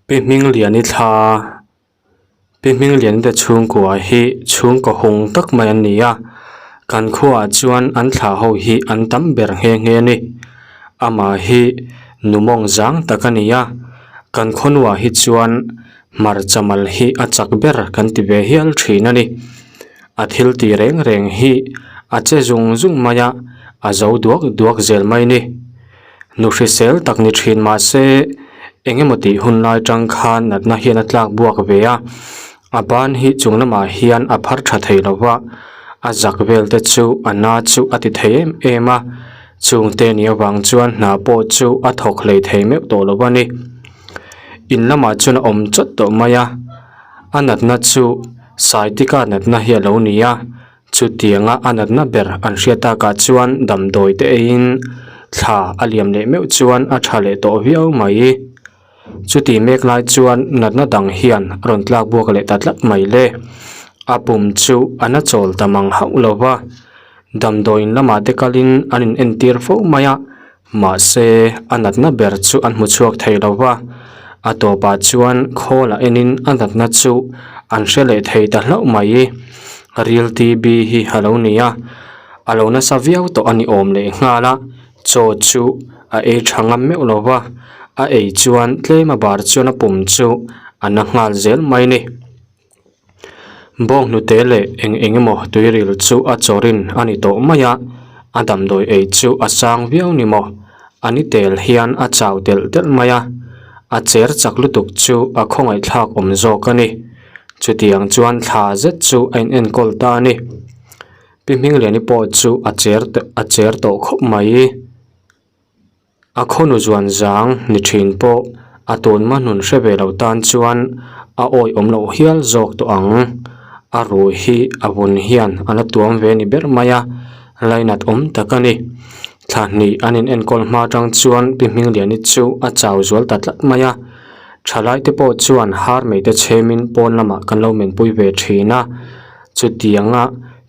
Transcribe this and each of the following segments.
Pi Hmingliani thla Pi Hmingliani te chhungkua hi chhungkaw hung tak mai an ni a kan khuaah chuan an thla ho hi an tam ber nghe nghe a ni amah hi nu mawng zang tak a ni a kan khawnuah hi chuan hmarcha mal hi a chak ber kan ti ve hial thin a ni a thil tih reng reng hi a che zung zung mai a a zo duak duak zel mai a ni. Nu hrisel tak ni thin mahse eng emaw tih hun lai tang khan natna hian a tlak buak ve a, a ban hi chung lamah hian a phar tha thei lo va, a zak vel te chu a na chu a ti thei em em a, chung te nih avang chuan hna pawh chu a thawk hlei thei meuh tawh lo a ni. In lamah chuan a awm chawt tawh mai a, a natna chu saitika natna hi a lo ni a. Chutianga a natna ber an hriat takah chuan damdawi te eiin thla a liam leh meuh chuan a tha leh tawh viau mai. Chuti mek lai chuan natna dang hian a rawn tlak buak leh ta tlat mai le. A pum chu a na chawl ta mang hauh lo va, damdawiin lamah te kalin an in entir fo mai a, mahse a natna ber chu an hmu chhuak thei lo va, a tawpah chuan khawl a enin a natna chu an hre leh thei ta hlauh mai. Ril T_B hi a lo ni a, a lo nasa viau tawh a ni awm leh nghal a, chaw chu a ei tha ngam meuh lo va, a ei chuan tlem a bar chuan a pum chu a na nghal zel mai a ni. Bawnghnute leh eng eng emaw tuiril chu a chawrin a ni tawh mai a, a damdawi ei chu a sang viau ni maw? A ni tel hian a chau telh telh mai a, a cher chak lutuk chu a khawngaihthlak awm zawk a ni. Chutiang chuan thla zet chu a inenkawl ta a ni. Pi Hmingliani pawh chu a cher a cher tawh khawp mai. A khawnu zuan zang ni thin pawh a tun mahnun hre ve lo tan chuan a awi awm loh hial zawk tawh ang. A ruh hi a vun hian a la tuam ve ni ber mai a, lainat awm tak a ni. Thla hnih an in enkawl hma tang chuan Pi Hmingliani chu a chau zual ta tlat mai a. Thalai te pawh chuan har mei te chhemin pawn lamah kan lo menpui ve thin a, chutianga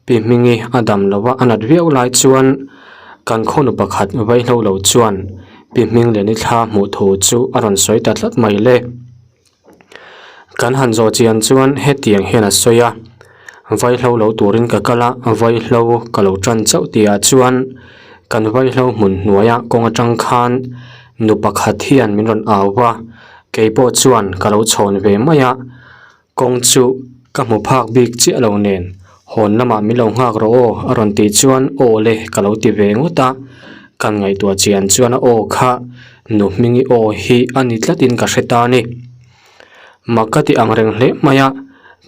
Pi Hmingi a dam lova a nat viau lai chuan kan khawnu pakhat vaihlo lo chuan Pi Hmingliani thla hmuh thu chu a rawn sawi ta tlat mai le. Kan han zawh chian chuan hetiang hian a sawi a, vaihlo lo turin ka kal a, vaihlo ka lo tan chauh tihah chuan kan vaihlo hmun hnuaia kawng atang khan nu pakhat hian min rawn au va, keipawh chuan ka lo chhawn ve mai a. Kawng chu ka hmu phak bik chiah lo nen, hawn lamah min lo nghak rawh aw a rawn tih chuan aw le ka lo ti ve ngawt a, kan ngaihtuah chian chuan a aw kha nu hmingi aw hi a ni tlatin ka hre ta a ni. Mak ka ti ang reng hle mai a,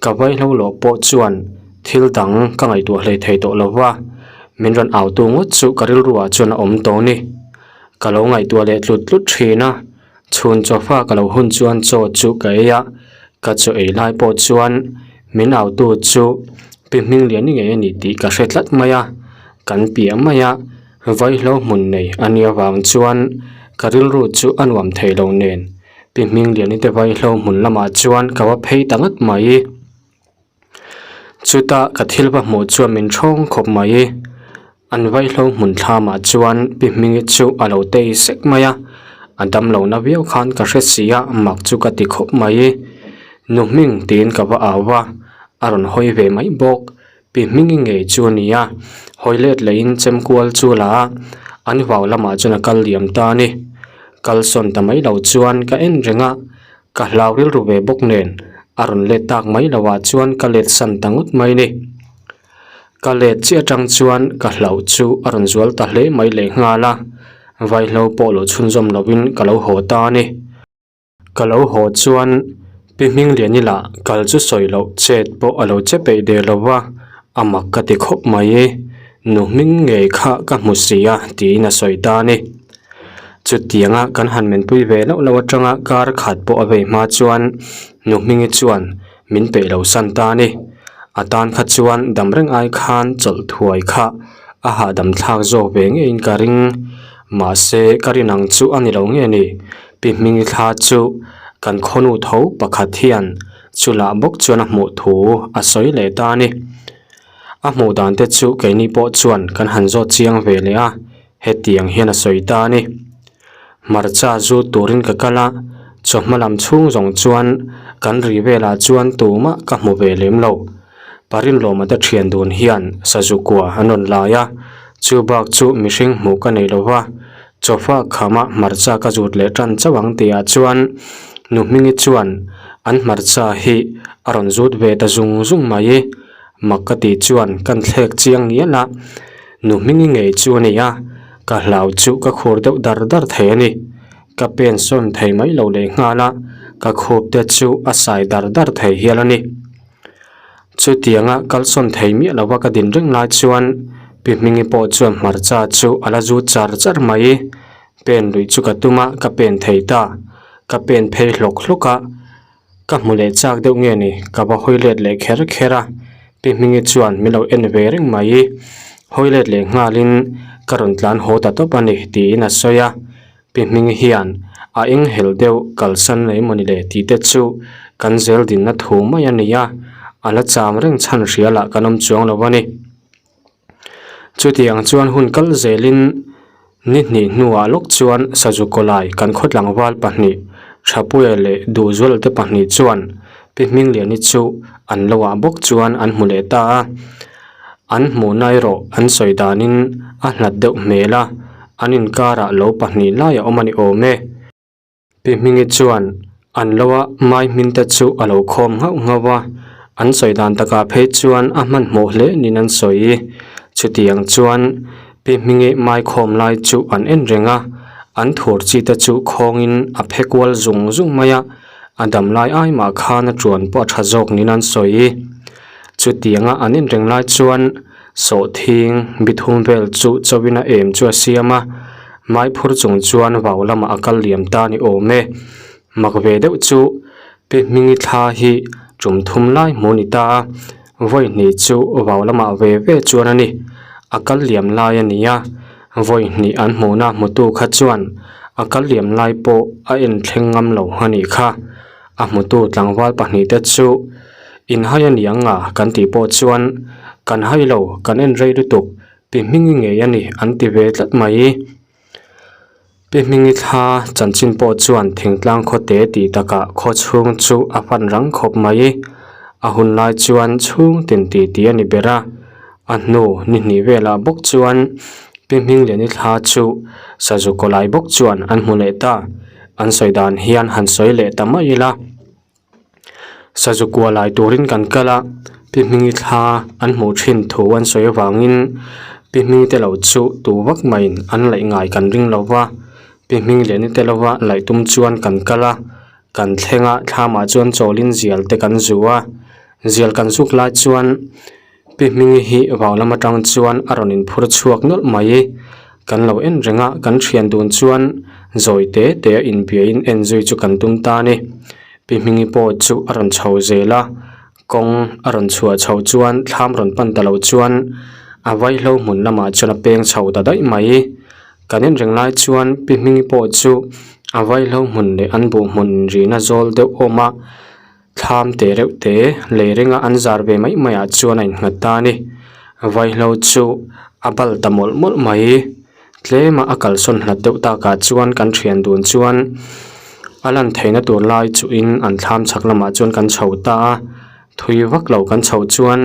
ka vaihlo loh pawh chuan thil dang ka ngaihtuah hlei thei tawh lo va, min rawn au tu ngawt chu ka rilruah chuan a awm tawh a ni. Ka lo ngaihtuah leh tlut tlut thin a. Chhun chawfa ka lo hun chuan chaw chu ka ei a, ka chaw ei lai pawh chuan min autu chu Pi Hmingliani ngei a ni tih ka hre tlat mai a, kan piah mai a, vaihlo hmun nei a nih avang chuan ka rilru chu a nuam thei lo nen Pi Hmingliani te vaihlo hmun lamah chuan ka va phei ta ngat mai. Chuta ka thil va hmuh chuan min thawng khawp mai. An vaihlo hmun thlamah chuan Pi Hmingi chu a lo tei sek mai a, a damlo na viau khan ka hre si a, mak chu ka ti khawp mai. Nu Hming tiin ka va au va, a rawn hawi ve mai bawk. Pi Hmingi ngei chu a ni a, hawi let lehin chemkual chu la a, an vau lamah chuan a kal liam ta a ni. Kalsawn ta mai lo chuan ka en reng a. Ka hlau rilru ve bawk nen a rawn let tak mai lo ah chuan ka let san ta ngawt mai ni. Ka let chiah atang chuan ka hlauh chu a rawn zual ta hle mai leh nghal a, vaihlo pawh lo chhunzawm lovin ka lo haw ta a ni. Ka lo haw chuan Pi Hmingliani lah kal chu sawi loh chet pawh a lo che peih der lo va, a mak ka ti khawp mai. Nu hming ngei kha ka hmu si a tiin a sawi ta a ni. Chutianga kan han menpui ve loh loh atanga kar khat pawh a vei hma chuan nu Hmingi chuan min peih lo san ta a ni. A tan kha chuan dam reng ai khan chawlh thuai kha a hahdam thlak zawk ve ngeiin ka ring. Mahse ka rin ang chu a ni lo nge ni? Pi Hmingi thla chu kan khawnu tho pakhat hian chulah bawk chuan a hmuh thu a sawi leh ta a ni. A hmuh dan te chu keini pawh chuan kan han zawt chiang ve leh a. Hetiang hian a sawi ta a ni. Hmarcha zu turin ka kal a, Chawhma lam chhung zawng chuan kan ri velah chuan tumah ka hmu ve lem lo. Parinlawma te thian dun hian sazu kua an rawn lai a, chu bak chu mihring hmuh ka nei lo va, chawfa khama hmarcha ka zut leh tan chauh ang tihah chuan nu Hmingi chuan an hmarcha hi a rawn zut ve ta zung zung mai. Mak ka tih chuan kan thlek chiang ngial a, nu Hmingi ngei chu a ni a, ka hlau chu ka khur deuh dar dar thei a ni. Ka pen sawn thei mai lo leh nghal a, ka khup te chu a sai dar dar thei hial a ni. Chutianga kal sawn thei miah lova ka din reng lai chuan Pi Hmingi pawh chuan hmarcha chu a la zut char char mai. Pen luih chu ka tum a, ka pen thei ta. Ka pen phei hlawk hlawk a, ka hmu leh chak deuh nge ni, ka va hawi let leh kher kher a. Pi Hmingi chuan min lo en ve reng mai. Hawi let leh nghalin ka rawn tlan haw ta tawp a ni tiin a sawi a. Pi Hming hian a enghelh deuh kalsan mai mawni le tih te chu kan zel dinna thu mai a ni a, a la cham reng chhan hria lah kan awm chuang lo a ni. Chutiang chuan hun kal zelin ni hnih hnuah lawk chuan Sazu Kawlai kan khaw tlangval pahnih Thapuia leh Duhzuala te pahnih chuan Pi Hmingliani chu an lo ah bawk chuan an hmu leh ta a. An hmuhna erawh an sawi danin a hlat deuh hmel a, an inkarah lo pahnih lai a awm a ni awm e. Pi Hmingi chuan an lo a mai hmin te chu a lo khawm nghauh nghauh a, an sawi dan takah phei chuan a hmanhmawh hle niin an sawi. Chutiang chuan Pi Hmingi mai khawm lai chu an en reng a, an thur chi te chu khawngin a phe kual zung zung mai a, a dam lai ai mah khan a tuan pawh a tha zawk niin an sawi. Chutianga an inreng lai chuan sawhthing bithum vel chu chawin a em chu a siam a, mai phur chung chuan vau lamah a kal liam ta ni awm e. Mak ve deuh chu Pi Hmingi thla hi tum thum lai hmu ni ta a, vawi hnih chu vau lamah ve ve chuan a ni. A kal liam lai a ni a, vawi hnih an hmuhna hmutu kha chuan a kal liam lai pawh a en thleng ngam lo a nih kha. A hmutu tlangval pahnih te chu In hai a ni ang a kan tih pawh chuan kan hai lo, kan en rei lutuk, Pi Hmingi ngei a ni an ti ve tlat mai. Pi Hmingi thla chanchin pawh chuan thingtlang khawte tih takah khaw chhung chu a fan rang khawp mai. A hun lai chuan chhung tin tih tih a ni ber a, a hnu ni hnih velah bawk chuan Pi Hmingliani thla chu Sazu Kawlai bawk chuan an hmu leh ta. An sawi dan hian han sawi leh ta mai ila. Sazu kua lai turin kan kal a, Pi Hmingi thla an hmuh thin thu an sawi avangin Pi Hming te lo chu tu vak maiin an laih ngai kan ring lo va, Pi Hming leh ni te lova laih tum chuan kan kal a, kan thleng a thlamah chuan chawlin zial te kan zu a, zial kan zuk lai chuan Pi Hmingi hi vau lam atang chuan a rawn inphur chhuak nawlh mai. Kan lo en reng a, kan thian dun chuan zawi te te a inbiain en zui chu kan tum ta a ni. Pi Hmingi pawh chu a rawn chho zel a, kawng a rawn chhuah chho chuan thlam rawn pan ta lo chuan a vaihlo hmun lamah chuan a peng chho ta daih mai. Kan en reng lai chuan Pi Hmingi pawh chu a vaihlo hmun leh an buh hmun inrihna zawl deuh awm a. Thlam te reuh te lei ringa an zar ve mai mai ah chuan a innghat ta a ni. Vaihlo chu a bal ta mawlh mawlh mai. Tlema a kalsawn hlat deuh takah chuan kan thian dun chuan a lan theihna tur lai chuhin an thlam chhak lamah chuan kan chho ta a. Thui vak lo kan chhoh chuan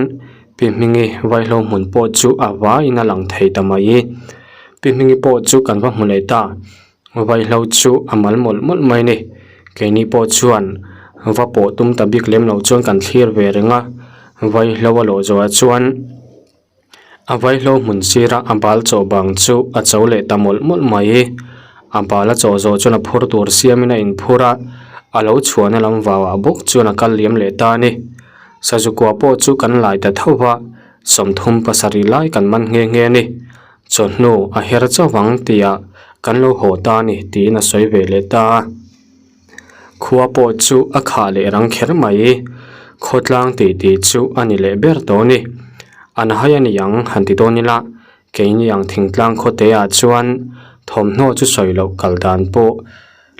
Pi Hmingi vaihlo hmun pawh chu a vaiin a lang thei ta mai. Pi Hmingi pawh chu kan va hmu leh ta. Vaihlo chu a mal mawlh mawlh mai a ni. Keini pawh chuan va pawh tum ta bik lem lo chuan kan thlir ve reng a, vaihlo a lawh zawhah chuan a vaihlo hmun sira a bal chawh bang chu a cho leh ta mawlh mawlh mai. A bal a chawh zawh chuan a phur tur siamin a inphur a, a lo chhuahna lam vauah bawk chuan a kal liam leh ta a ni. Sazu kua pawh chu kan lai ta tho va, 30 pasarih lai kan man nghe nghe a ni. Chawhnu a her chauh vang tihah kan lo haw ta a ni tiin a sawi ve leh ta a. Khua pawh chu a khah leh rang kher mai. Khawtlang tih tih chu a ni leh ber tawh a ni. An hai a ni ang han ti dawn ila, keini ang thingtlang khawte ah chuan thawmhnaw chu sawi loh kal dan pawh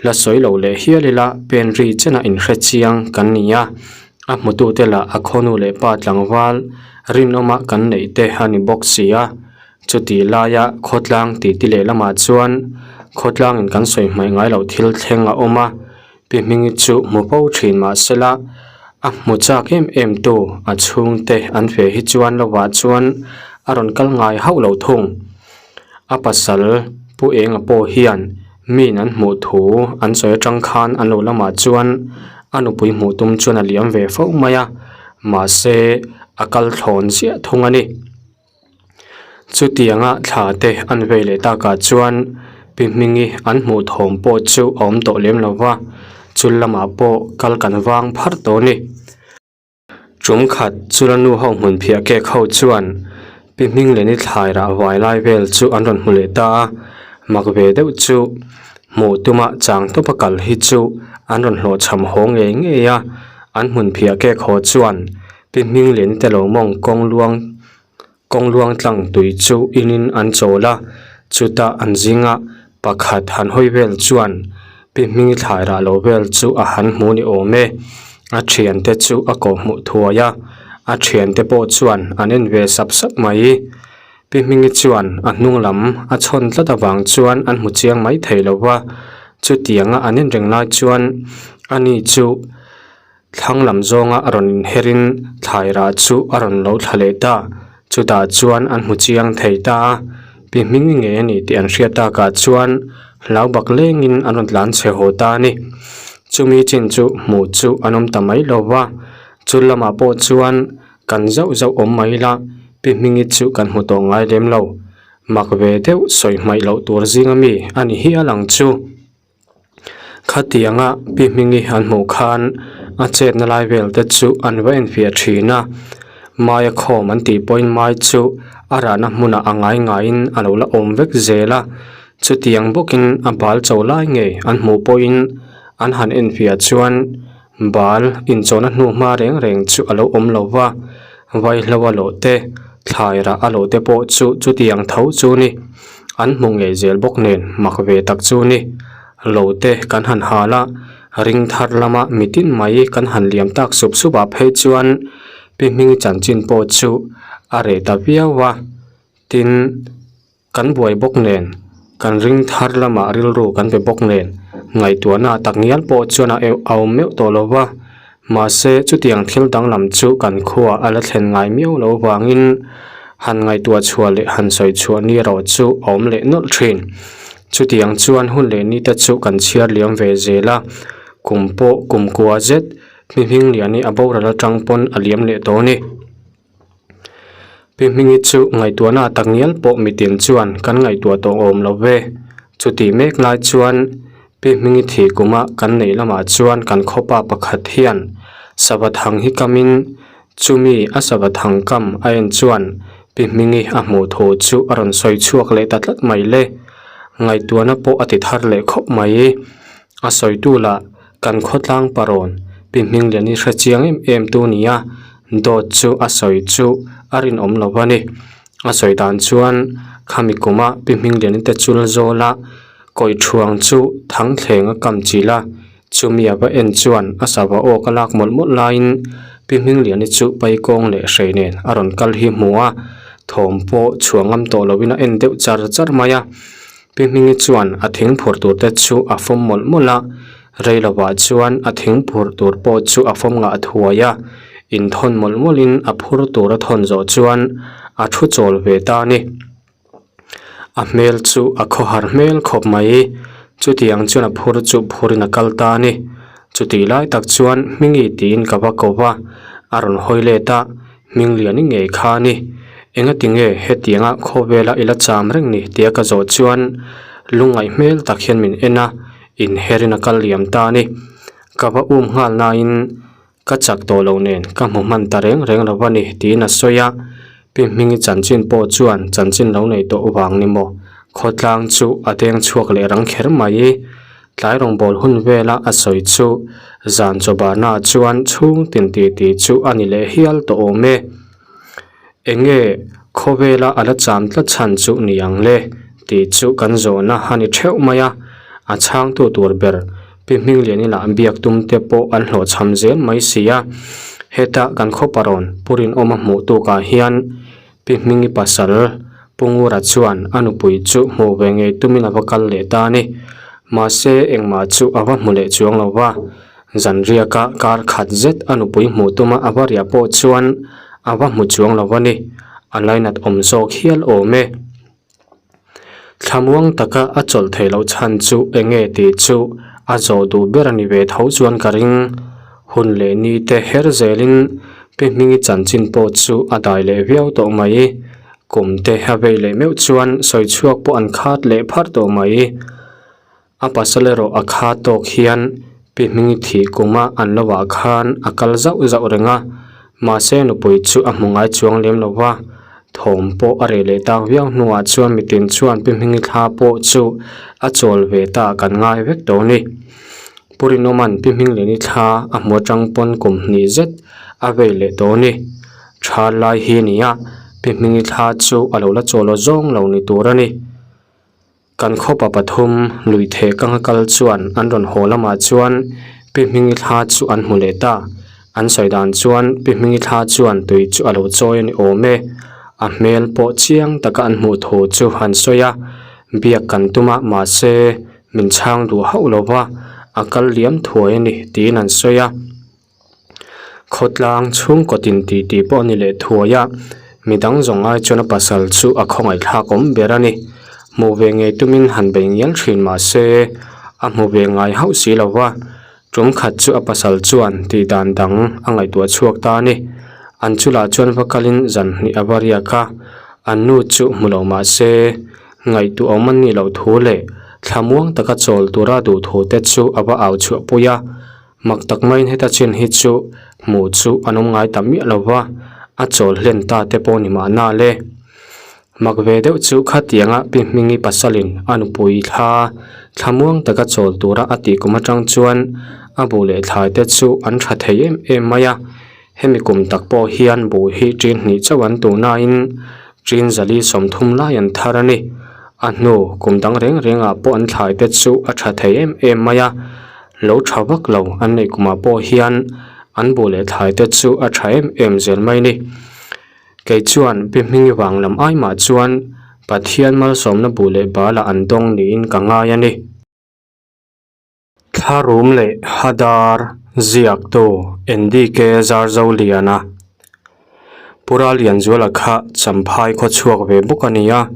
la sawi lo leh hial ila pen ri chenah inhre chiang kan ni a. A hmutute lah a khawnu leh pa tlangval rinawma kan neih te a ni bawk si a. Chutih laia khawtlang titi leh lamah chuan khawtlangin kan sawi hmaih ngai loh thil thleng a awm a. Pi Hmingi chu hmu fo thin mah sela a hmu chak em em tu a chhungte an fe hi chuan lovah chuan a rawn kal ngai hauh lo thung. A pasal Pu Enga pawh hian min an hmuh thu an sawi atang khan an lo lamah chuan a nupui hmuh tum chuan a liam ve fo mai a, mahse a kal thlawn ziah thung a ni. Chutianga thla te an vei leh takah chuan Pi Hmingi an hmuh thawm pawh chu a awm tawh lem lo va, chul lamah pawh kal kan vang pharh tawh a ni. Tum khat chula nu ho hmun phiah kek ho chuan Pi Hmingleni thlai rah vai lai vel chu an rawn hmu leh ta a, mak ve deuh chu hmuh tuma chang tawpa kal hi chu an rawn hlawhchham haw ngei ngei a, an hmun phiah kek haw chuan Pi Hmingleni te lo mawng kawng luang Kawng luang tlang tui chu inin an chawl a, chutah an zinga pakhat han hawi vel chuan Pi Hmingi thlai rah lo vel chu a han hmu ni awm e. A thiante chu a kawhhmuh thuai a, a thiante pawh chuan an en ve sap sap mai. Pi Hmingi chuan a hnung lam a chhawn tlat avang chuan an hmu chiang mai thei lo va, chutianga an en reng lai chuan ani chu Thlang lam zawnga a rawn inherin thlai rah chu a rawn lo thla leh ta. Chutah chuan an hmu chiang thei ta a, Pi Hmingi ngei a ni tih an hriat takah chuan hlau bak lengin an rawn tlan chhe haw ta a ni. Chumi chin chu hmuh chu an awm ta mai lo va, chu lamah pawh chuan kan zauh zauh awm mai la, Pi Hmingi chu kan hmu tawh ngai lem lo. Mak ve deuh sawi hmaih loh tur zinga mi a ni hial ang chu. Khatianga Pi Hmingi an hmuh khan a chetna lai vel te chu an va enfiah thin a, Maia khawm an tih pawhin Mai chu a rahna hmunah a ngai ngaiin a lo la awm vek zel a, chutiang bawkin a bal cho lai ngei an hmuh pawhin an han enfiah chuan bal inchawhna hnu hma reng reng chu a lo awm lo va, vaihlo a lawh te, thlai rah a lawh te pawh chu chutiang tho chu ni. An hmu ngei zel bawk nen mak ve tak chu ni. Lo te kan han hal a, ring thar lama mitin mai kan han liam tak sup sup ah phei chuan Pi Hmingi chanchin pawh chu a reh ta viau a, tin kan buai bawk nen kan ring thar lamah rilru kan pe bawk nen ngaihtuahna tak ngial pawh chuan a awm meuh tawh lo va. Mahse, chutiang thil danglam chu kan khuaa a la thlen ngai miau lo vangin han ngaihtuah chhuah leh han sawi chhuah ni erawh chu a awm leh nawlh thin. Chutiang chuan hun leh ni te chu kan chhiar liam ve zel a, kum pawh kum kua zet mi hming lian hi a boral atang pawn a liam leh tawh a ni. Pi Hmingi chu ngaihtuahna tak ngial pawh mitin chuan kan ngaihtuah tawh awm lo ve. Chutih mek lai chuan Pi Hmingi thih kuma kan neih lamah chuan kan khawpa pakhat hian sava thang hi kamin chumi a sava thang kam a en chuan Pi Hmingi a hmuh thu chu a rawn sawi chhuak leh ta tlat mai le. Ngaihtuahna pawh a ti thar leh khawp mai. A sawitu lah Kan khawtlang parawn Pi Hmingliani hre chiang em em tu nia, dawt chu a sawi chu a rinawm lo a ni. A sawi dan chuan khami kuma Pi Hmingliani te chul zawl a, kawih thuang chu thangthleng a kam chil a, chumi a va en chuan a sava awk a lak mawlh mawlh laiin Pi Hmingliani chu paikawng leh hrei nen a rawn kal hi hmu a, thawm pawh chhuah ngam tawh loin a en deuh char char mai a. Pi Hmingi chuan a thing phurh tur te chu a fawm mawlh mawlh a, rei lovah chuan a thing phurh tur pawh chu a fawm ngah thuai a, inthawn mawlh mawlhin a phur tur a thawn zawh chuan a thu chawl ve ta a ni. A hmel chu a khawhar hmel khawp mai, chutiang chuan a phur chu phurin a kal ta a ni. Chutih lai tak chuan Hmingi tiin ka va ko va, a rawn hawi let a, Hmingliani ngei kha a ni. Engati nge hetianga khawvela i la cham reng ni tia ka zawh chuan lungngaih hmel tak hian min en a, inherin a kal liam ta a ni. Ka va um nghal nain ka chak tawh lo nen ka hmu hman ta reng reng lo a ni tiin a sawi a. Pi Hmingi chanchin pawh chuan chanchin lo nei tawh vang ni maw? Khawtlang chu a deng chhuak leh rang kher mai. Tlai rawngbâwl hun vela a sawi chu zan chawbârnaah chuan chhung tin titi chu a ni leh hial tawh awm e. Eng nge khawvela a la cham tlat chhan chu ni ang le tih chu kan zawhna a ni theuh mai a, a chhangtu tur ber Pi Hmingliani lah biak tum te pawh an hlawhchham zel mai si a. Heta kan khawparawn Pu Rinawma hmuh tukah hian Pi Hmingi pasal Pu Ngura chuan a nupui chu hmuh ve ngei tumin a va kal leh ta a ni. Mahse engmah chu a va hmu leh chuang lo va, zanriaka kar khat zet a nupui hmuh tuma a va riah pawh chuan a va hmu chuang lo a ni, a lainat awm zawk hial awm e. Thlamuang taka a chawlh theih loh chhan chu eng nge tih chu a zawh duh ber a ni ve tho chuan ka ring. Hun leh ni te her zelin Pi Hmingi chanchin pawh chu a dai leh viau tawh mai. Kum te a vei leh meuh chuan sawi chhuak pawh an khat leh pharh tawh mai. A pasal erawh a kha tawk hian Pi Hmingi thih kuma an lo ah khan a kal zauh zauh reng a, mahse nupui chu a hmu ngai chuang lem lo va, thawm pawh a reh leh tak viau hnuah chuan mitin chuan Pi Hmingi thla pawh chu a chawl ve ta kan ngai vek tawh a ni. Pu Rinawma'n Pi Hmingleni thla a hmu atang pawn kum hnih zet a vei leh tawh a ni. Tha lai hi a ni a, Pi Hmingi thla chu a lo la chawl aw zawng lo ni tur a ni. Kan khawpa pathum lui theh kanga kal chuan an rawn haw lamah chuan Pi Hmingi thla chu an hmu leh ta. An sawi dan chuan Pi Hmingi thla chuan tui chu a lo chawi a ni awm e. A hmel pawh chiang taka an hmuh thu chu han sawi a, biak kan tum a mahse min chhang duh hauh lo va, a kal liam thuai a ni tiin an sawi a. Khawtlang chhungkaw tin tih tih pawh a ni leh thuai a, midang zawng ai chuan a pasal chu a khawngaih thlak awm ber a ni. Hmuh ve ngei tumin han bei ngial thin mah se a hmu ve ngai hauh si lo va, tum khat chu a pasal chuan tih dan dang a ngaihtuah chhuak ta a ni. An chulah chuan va kalin zan hnih a va riak a, an nu chu hmu lo mah se ngaihtuah awm an nih loh thu leh thlamuang taka chawl tura duh thu te chu a va au chhuah pui a. Mak tak maiin heta chin hi chu hmuh chu an awm ngai ta miah lo va, a chawl hlen ta te pawh ni mahna le. Mak ve deuh chu khatianga Pi Hmingi pasalin a nupui thla thlamuang taka chawl tura a tih kum atang chuan a buh leh thlai te chu an tha thei em em mai a, hemi kum tak pawh hian buh hi ṭin hnih chauh an tuh nain ṭin zali 30 lai an thar a ni. A hnu kum dang reng rengah pawh an thlai te chu a tha thei em em mai a. Lo tha vak lo an neih kumah pawh hian an buh leh thlai te chu a tha em em zel mai ni. Kei chuan Pi Hmingi vang lam ai mah chuan Pathian malsawmna buh leh balah an dawng niin ka ngai a ni. Thlarum leh Hadar ziaktu NDK Zarzoliana Pura Lianzuala kha Champhai khaw chhuak ve bawk a ni a,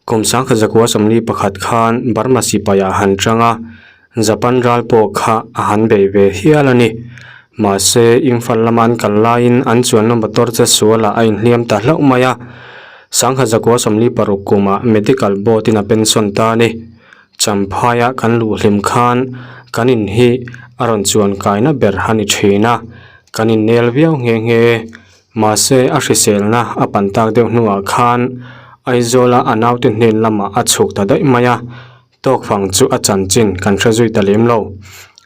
kum 1941 zakua khan Burma sipai ah han chang a, Japan ral pawh kha a han bei ve hial a ni. Mahse, Imphal lama an kal laiin an chuanna motor che sualah a inhliam ta hlauh mai a. 1946 kumah Medical Board in a pension ta a ni. Champhaia kan luh hlim khan kan in hi a rawn chuan kaina ber a ni thin a, kan innel viau nghe nghe. Mahse, a hriselna a pan tak deuh hnuah khan Aizawla a naute hnen lamah a chhuk ta daih mai a. Tawk fang chu a chanchin kan hre zui ta lem lo.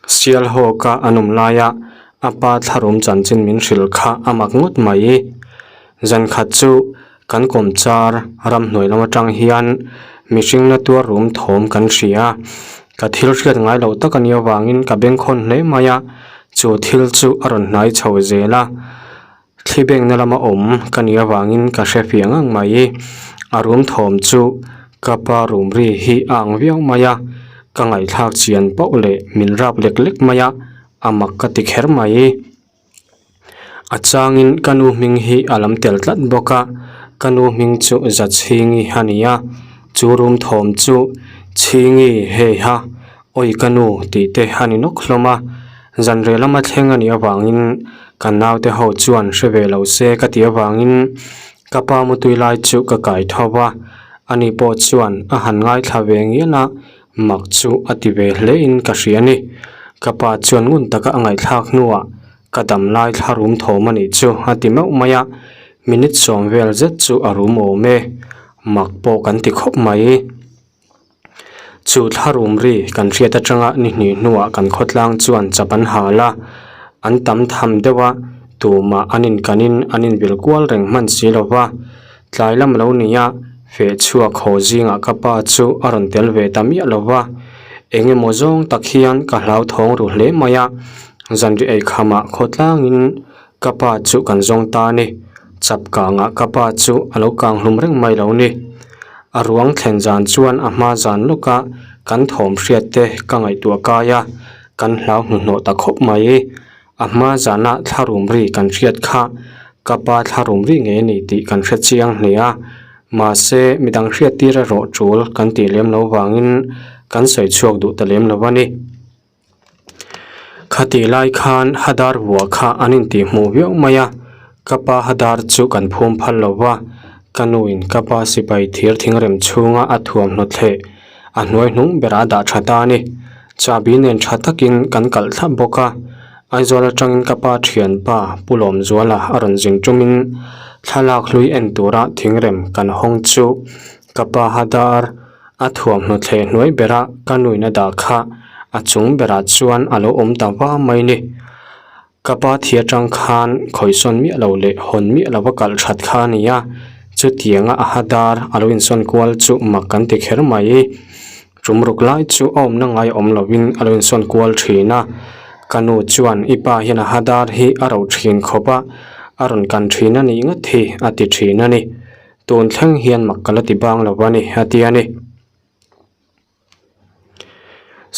Sial hawka an awm laia a pa thlarum chanchin min hrilh kha a mak ngawt mai. Zan khat chu kan kawmchar ramhnuai lam atang hian mihring na tuar rum thawm kan hria. Ka thil hriat ngai loh tak a nih avangin ka bengkhawn hle mai a, chu thil chu a rawn hnai chho zel a. Thli bengna lama awm ka nih avangin ka hre fiah ngang mai. A rum thawm chu ka pa rum ri hi a ang viau mai a, ka ngaihthlak chian pauh leh min rap lek lek mai a, a mak ka ti kher mai. A changin ka nu hming hi a lam tel tlat bawk a, ka nu hming chu Zachhingi a ni a, chu rum thawm chu Chhingi hei ha Awi ka nu tih te a ni nawk hlawm a, zanreh lama thleng a nih avangin ka naute ho chuan hre ve lo se ka tih avangin ka pa mutui lai chu ka kai tho va, ani pawh chuan a han ngaithla ve ngial a, mak chu a ti ve hle in ka hria a ni. Ka pa chuan ngun taka a ngaihthlak hnuah ka dam lai thla rum thawm a nih chu a ti meuh mai a, minute 10 vel zet chu a rum awm e, mak pawh kan ti khawp mai. Chu thlarum ri kan hriat atanga ni hnih hnuah kan khawtlang chuan chap an hal a, an tam tham deuh a, tumah an inkanin an inbil kual reng hman si lo va. Tlai lam lo ni a, feh chhuak haw zingah ka pa chu a rawn tel ve ta miah lo va. Eng emaw zawng tak hian ka hlauthawng ru hle mai a, zanri eikhamah khawtlangin ka pa chu kan zawng ta a ni. Chap kangah ka pa chu a lo kang hlum reng mai lo ni. A ruang thlen zan chuan a hma zan lawka. Kan thawm hriat te ka ngaihtuah kai a, kan hlau hnuhnawh ta khawp mai. A hma zana thlarum ri kan hriat kha ka pa thlarum ri ngei a ni tih kan hre chiang hle a, mahse midang hriat tir erawh tul kan tih lem lo vangin kan sawi chhuak duh ta lem lo a ni. Khatih lai khan Hadar vua kha an intih hmuh viau mai a, ka pa Hadar chu kan phum phal lo va, ka nuin ka pa sipai thir thingrem chhunga a thuamhnaw thleh a hnuai hnung berah a dah tha ta a ni. Chahbi nen tha takin kan kalh thlap bawk a, Aizawl atangin ka pa thianpa Pu Lawmzuala a rawn zin tumin thlalak hlui en tura thingrem kan hawng chu ka pa Hadar a thuamhnaw thleh hnuai bera ka nuin a dah kha a chung berah chuan a lo awm ta va mai ni. Ka pa thi atang khan khawisawn miah lo leh hawn miah lova kalh that kha a ni a, chutianga a ha dar a lo insawn kual chu mak kan ti kher mai. Tum ruk lai chu a awmna ngai awm lovin a lo insawn kual thin a, ka nu chuan i pa hian a ha dar hi a ro thin khawp a, a rawn kan thin a nih ngawt hi a ti thin a ni. Tun thleng hian mak ka la ti bang lo a ni a ti a ni.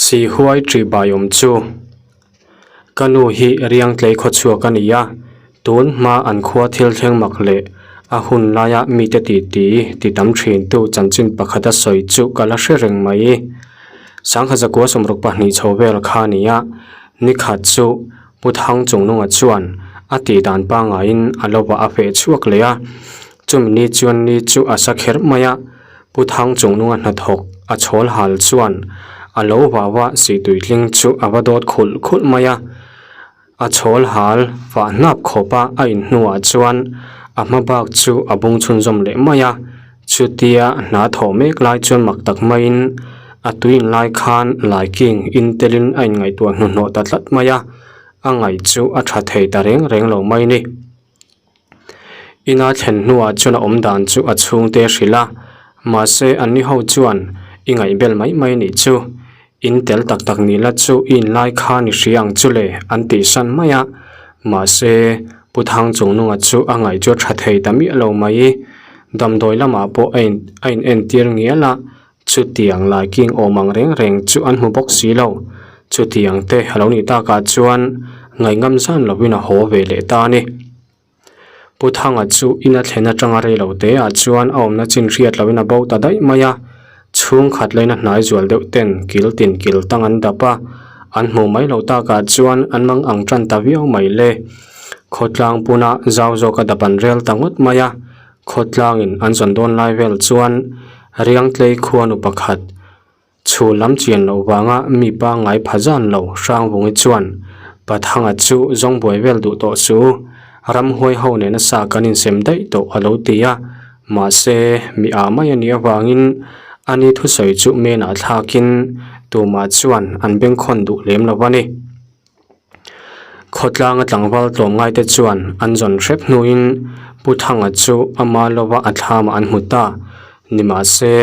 Sihuai ṭihbai awm chu ka nu hi riangtlei khawchhuak a ni a, tun hma an khua thil thleng mak leh a hun laia mite titi ti tam ṭhintu chanchin pakhat a sawi chu ka la hre reng mai. Sangha zakua sawmruk pahnih chho vel kha a ni a, nikhat chu Pu Thangchungnunga chuan a tih dan pangaiin a lovah a feh chhuak leh a, chumi ni chuan ni chu a sa kher mai a. Pu Thangchungnunga hnathawk a chhawl hal chuan a lo vau a sihtui tling chu a va dawt khulh khulh mai a. A chhawl hal fah hnap khawp a a in hnuah chuan a hma bak chu a bung chhunzawm leh mai a. Chutia hna thawh mek lai chuan mak tak maiin a tui in lai khan laiking in telin a inngaihtuah hnuhnawh ta tlat mai a, a ngaih chu a tha thei ta reng reng lo mai ni. Ina thlen hnuah chuan a awm dan chu a chhungte hrilh a, mahse anni ho chuan i ngaihbel mai mai nih chu, in tel tak tak ni la chu i inlai kha ni hria ang chu le an tih san mai a, mahse Pu Thangchungnunga chu a ngaih chu a tha thei ta miah lo mai. Damdawi lamah pawh a in a in entir ngial a, chutiang laiking awm ang reng reng chu an hmu bawk si lo. Chutiang te a lo nih takah chuan ngaihngam zan lovin a haw ve leh ta a ni. Pu Thanga chu in a thlen atanga rei lo te ah chuan a awmna chin hriat loin a bo ta daih mai a, chhungkhat laina hnai zual deuh ten kil tin kil tang an dap a, an hmuh mai loh takah chuan an mang ang tan ta viau mai le. Khawtlang puna zau zawka dap an rel ta ngawt mai a, khawtlangin an zawn dawn lai vel chuan Riangtlei khuanu pakhat Chhu lam chian loh vanga mi pangngai pha zan lo Hrangvungi chuan Pathanga chu zawng buai vel duh tawh su, ramhuai ho nena sa kan insem daih tawh a lo ti a, mahse mi ah mai a nih avangin ani thusawi chu menah thlakin tumah chuan an bengkhawn duh lem lo a ni. Khawtlanga tlangval tlawmngaite chuan an zawn hrep hnuin Pu Thanga chu ama lova a thlamah an hmu ta. Nimahse,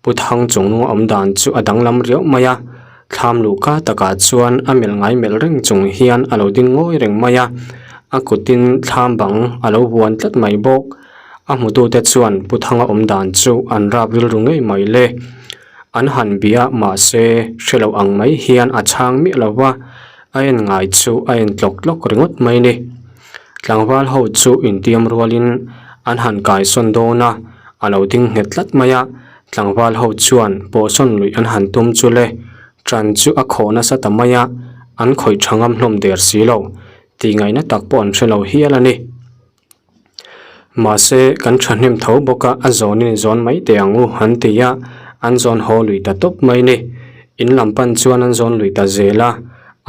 Pu Thang chungnung awm dan chu a danglam riauh mai a, thlam luhka takah chuan a melh ngai melh reng chung hian a lo ding ngawi reng mai a, a kutin thlam bang a lo huan tlat mai bawk. A hmutute chuan Pu Thanga awm dan chu an rap rilru ngei mai le. An han bia mahse hre lo ang mai hian a chhang miah lo va, a en ngai chu a en tlawk tlawk ringawt mai ni. Tlangval ho chu intiam rualin an han kaisawn dawn a, a lo ding nghet tlat mai a, tlangval ho chuan pawhsawn luih an han tum chu le, ṭan chu a khawh nasa ta mai a, an khawih ṭha ngam hlawm der si lo, tihngaihna tak pawh an hre lo hial a ni. Mahse, kan thahnem tho bawk a, a zawnin zawn mai teh ang u an ti a, an zawn haw lui ta tawp mai ni. In lam pan chuan an zawn lui ta zel a,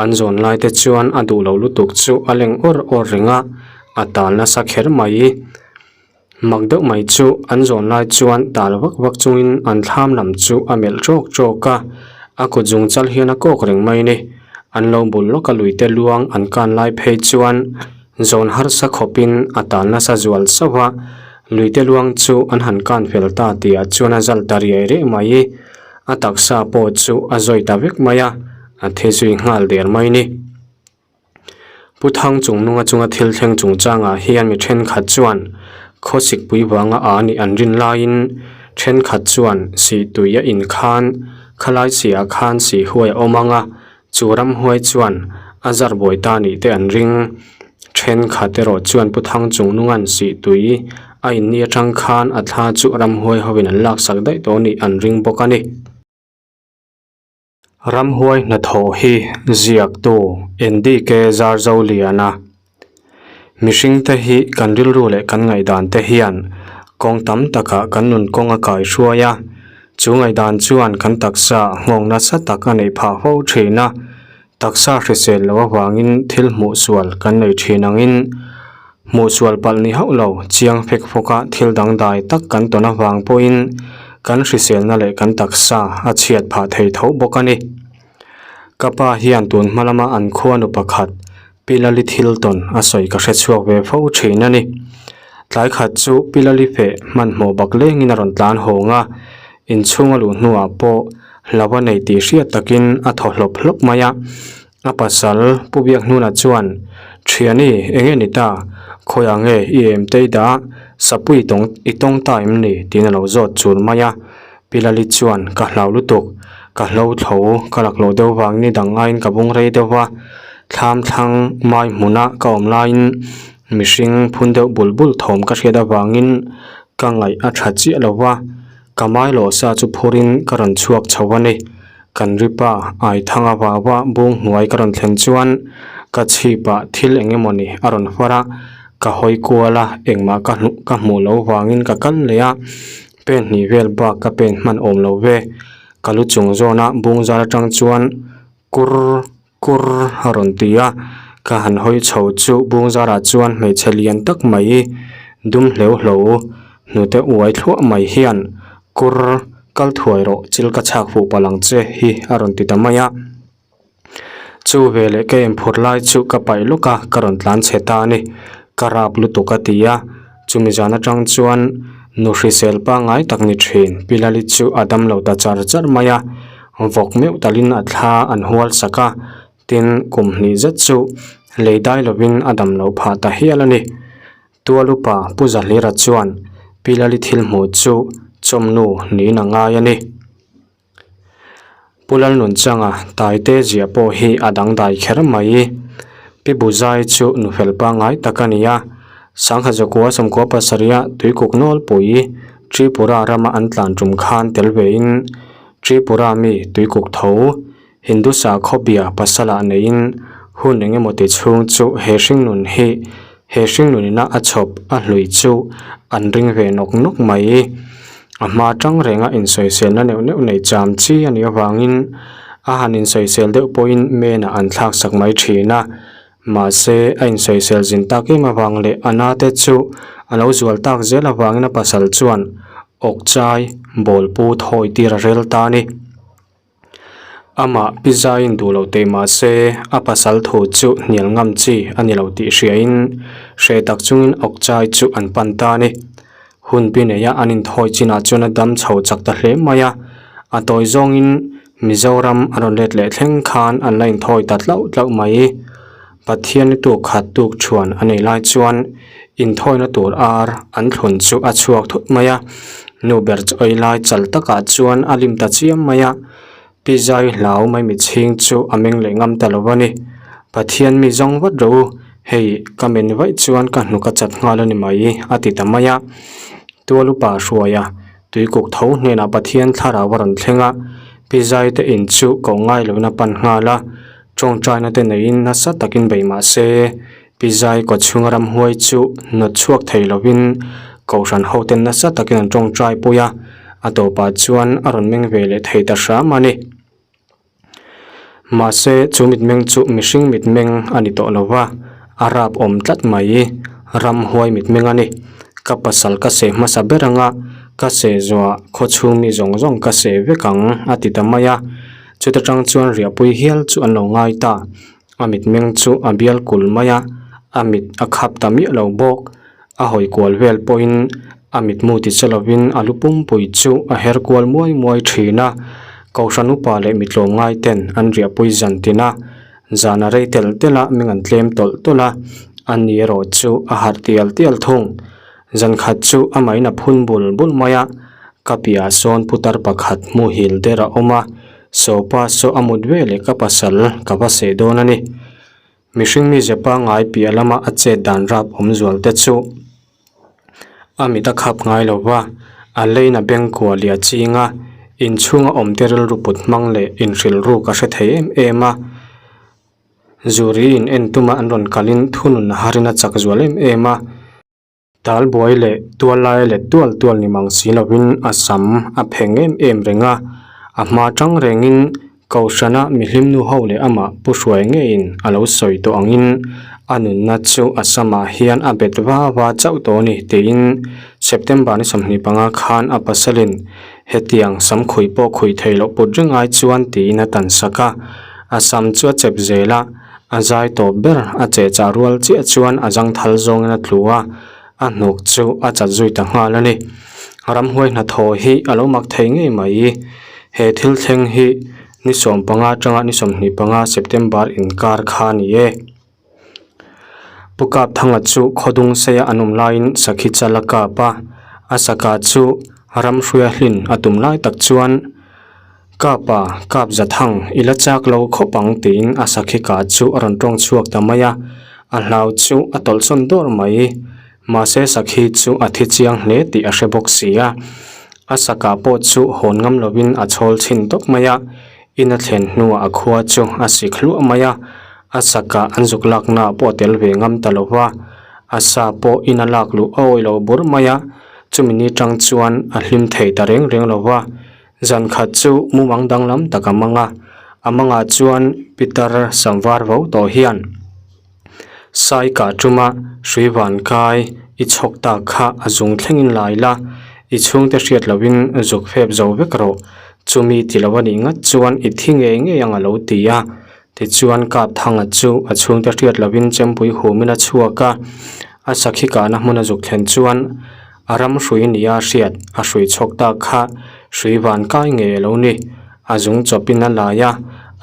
an zawn lai te chuan a duh lo lutuk chu a leng awr awr reng a, a tal nasa kher mai. Mak deuh mai chu an zawn lai chuan tal vak vak chungin an thlam lam chu a melh tawk tawk a, a kut zung chal hian a kawk reng mai ni. An lo bul lawk a luite luang an kan lai phei chuan Zawn harsa khawpin a tal nasa zual sauh a, luite luang chu an han kan fel ta tihah chuan a zal ta riai riai mai. A taksa pawh chu a zawi ta vek mai a, a thi zui nghal der mai ni. Pu Thangchungnunga chunga thil thleng chungchangah hian mi thenkhat chuan khawsikpui vanga a nih an rin laiin thenkhat chuan sihtui a inkhan. Khalai chiah khan sihhuai a awm ang a, chu ramhuai chuan a zar buai ta nih te an ring. Thenkhat erawh chuan Pu Thangchungnunga'n sih tui a inni atang khan a thla chu ramhuai hovin an laksak daih tawh nih an ring bawk a ni. Ramhuai hnathawh hi ziaktu NDK Zarzoliana Mihringte hi kan rilru leh kan ngaihdan te hian kawng tam takah kan nun kawng a kaihruai a, chu ngaihdan chuan kan taksa nghawng nasa tak a neih phah fo thin a, taksa hrisel loh avangin thil hmuh sual kan nei thin angin Hmuh sual palh ni hauh lo, chiang fek fawka thil dangdai tak kan tawn avang pawhin kan hriselna leh kan taksa a chhiat phah thei tho bawk a ni. Ka pa hian tun hma lama an khuanu pakhat Pi Lali thil tawn a sawi ka hre chhuak ve fo thin a ni. Tlai khat chu Pi Lali feh hmanhmawh bak lengin a rawn tlan hawng a, inchhung a luh hnuah pawh hlau a nei tih hriat takin a thaw hlawp hlawp mai a. A pasal Pu Biakhnuna chuan, Thiani, eng nge ni ta? Khawiah nge i em te i dah a? Sapui i tawng i tawng ta em ni? tiin a lo zawt chul mai a. Pi Lali chuan, Ka hlau lutuk, ka hlo tho, ka laklawh deuh vang ni dang aiin ka bung rei deuh va, thlam thlang mai hmuna ka awm laiin mihring phun deuh bul bul thawm ka hriat avangin ka ngaih a tha chiah lo va, ka mai lawh sa chu phurin ka rawn chhuak chho a ni. Kan ripa Aithanga vava bung hnuai ka rawn thlen chuan ka chhipah thil eng emawni a rawn far a, ka hawi kual a, engmah ka hnu ka hmuh loh vangin ka kal leh a, pen hnih vel bak ka pen hman awm lo ve. Ka lu chung zawna bung zar atang chuan kur kur a rawn ti a, ka han hawi chho chu bung zarah chuan hmeichhe lian tak mai dum hleuh hlo hnute uai thluah mai hian kur Kal thuai rawh, chil ka chhak fuh palh ang che hi a rawn ti ta mai a. Chu veleh ka inphur lai chu ka paih lawk a, ka rawn tlan chhe ta a ni. Ka rap lutuk a ti a, chumi zan atang chuan nu hrisel pangngai tak ni thin Pi Lali chu a dam lo ta char char mai a, vawk meuh talin a thla an hual sak a, tin kum hnih zet chu lei dai lovin a dam loh phah ta hial a ni. Tualupa Pu Zahlira chuan Pi Lali thil hmuh chu chawmnu niin a ngai a ni. Pu Lalnunchanga Taite ziah pawh hi a dangdai kher mai. Pi Buzai chu nufel pangngai tak a ni a, Sangha Zakua sawmkua pasarih a Tuikuk Nawlpui Tripura rama an tlan tum khan tel vein Tripura mi Tuikuk tho Hindu sakhawbia pasalah neiin hun eng emaw ti chhung chu he hringnun hi he hringnunina a chhawp a hlui chu an ring ve nawk nawk mai. A hma tang renga insawiselna neuh neuh nei cham chi a nih avangin a han insawisel deuh pawhin menah an thlak sak mai thin a. Mahse a insawisel zin tak em avang leh a nate chu a lo zual tak zel avangin a pasal chuan awkchai bawlpu thawi tir a rel ta a ni. Amah pi zaiin duh lo teh mah se a pasal thu chu hnial ngam chi a ni lo tih hriain hreh tak chungin awkchai chu an pan ta a ni. Hun pi neia an inthawi chinah chuan a dam chho chak ta hle mai a, a tawi zawngin Mizoram a rawn let leh thleng khan an la inthawi ta tlauh tlauh mai. Pathian ni tuk khat tuk thuan a nei lai chuan inthawina tur ar an thlun chu a chhuak thut mai a, nu ber chu ei lai chal takah chuan a lim ta chiam mai a, pi zai hlau mai mitchhing chu a meng leh ngam ta lo a ni. Pathian mi zawng vat rawh u, hei ka men vaih chuan ka hnuk a chat nghal a ni mai a ti ta mai a. Tualupa hruaia tuikuk tho hnenah Pathian thlarau a rawn thleng a, pi zai te in chu koh ngai loin a pan nghal a, Tawngtaina te neiin nasa takin bei mah se, Pi Zai kawchhunga ramhuai chu hnawt chhuak thei lovin Kohhran hoten nasa takin an tawngtai pui a, a tawpah chuan a rawn meng ve leh thei ta hram a ni. Mahse, chu mitmeng chu mihring mitmeng a ni tawh lo va, a rap awm tlat mai, ramhuai mitmeng a ni. Ka pasal ka seh hmasa ber anga ka seh zuah khawchhung mi zawng zawng ka seh vek ang a ti ta mai a. Chuta tang chuan riahpui hial chu an lo ngai ta. A mitmeng chu a bial kul mai a, a mit a khap ta miah lo bawk. A hawi kual vel pawhin a mitmu ti che lovin a lu pumpui chu a her kual muai muai thin a. Kohhran upa leh mitlawm ngai ten an riahpui zan tin a, zan a rei telh telh a meng an tlem tawlh tawlh a, a ni erawh chu a harh tial tial thung. Zan khat chu amahin a phun bul bul mai a, ka piahah sawn putar pakhat hmuhil der a awm a. Sawpa saw a mut ve leh ka pasal ka va seh dawn a ni. Mihring mize pangngai piah lama a chet dan rap awm zual te chu a mit a khap ngai lo va, a lein a beng kuah leh a ching a, inchhunga awm te rilru put hmang leh inhrilh ruk a hre thei em em a. Zuri in en tuma an rawn kalin thunun a harin a chak zual em em a. Talbuai leh tuallai let tual tual ni mang si lovin a sam a pheng em em reng a, a hma tang rengin Kohhrana mihlim nu ho leh amah Pu Hruai ngeiin a lo sawi tawh angin a nunna chu a samah hian a bet va va chauh tawh a ni tiin September ni 25 khan a pasalin hetiang sam khuih pawh khuih theih loh put reng ai chuan tiin a tan sak a, a sam chu a chep zel a. A zai tawp ber a che chah rual chiah chuan a zangthal zawngin a tlu a, a hnuk chu a chat zui ta nghal a ni. Ramhuai hnathawh hi a lo mak thei ngei mai. He thil thleng hi ni 15 atanga ni 25 September inkar kha a ni e. Pu Kapthanga chu khawdung seia an awm laiin sakhi chal a kap a, a saka chu ramhruia hlin a tum lai tak chuan, Kapa, kap za thang, i la chak lo khawp ang tiin a sakhi kah chu a rawn tawng chhuak ta mai a, a hlau chu a tawlhsawn dawr mai. Mahse sakhi chu a thi chiang hle tih a hre bawk si a, a sakah pawh chu hawn ngam lovin a chhawl chhin tawp mai a, in a thlen hnuah a khua chu a sik hluah mai a, a sakah an zuk laknaah pawh a tel ve ngam ta lo va, a sa pawh in a lak luh a awih lo bur mai a, chumi ni tang chuan a hlim thei ta reng reng lo va. Zan khat chu mumang danglam tak a mang a, a mangah chuan Pitar Samvar vo tawh hian Sai kah tuma hrui van kai i chhawk tak kha a zung thlengin lai la, i chhungte hriat lohin zuk fep zo vek rawh, chumi ti lo a nih ngat chuan i thi ngei ngei ang a lo ti a. Tichuan Kapthanga chu a chhungte hriat lohin chempui humin a chhuak a, a sakhi kahna hmun a zuk thlen chuan A ram hrui nia hriat a hrui chhawk tak kha hrui van kai ngei a lo ni. A zung chawpin a lai a,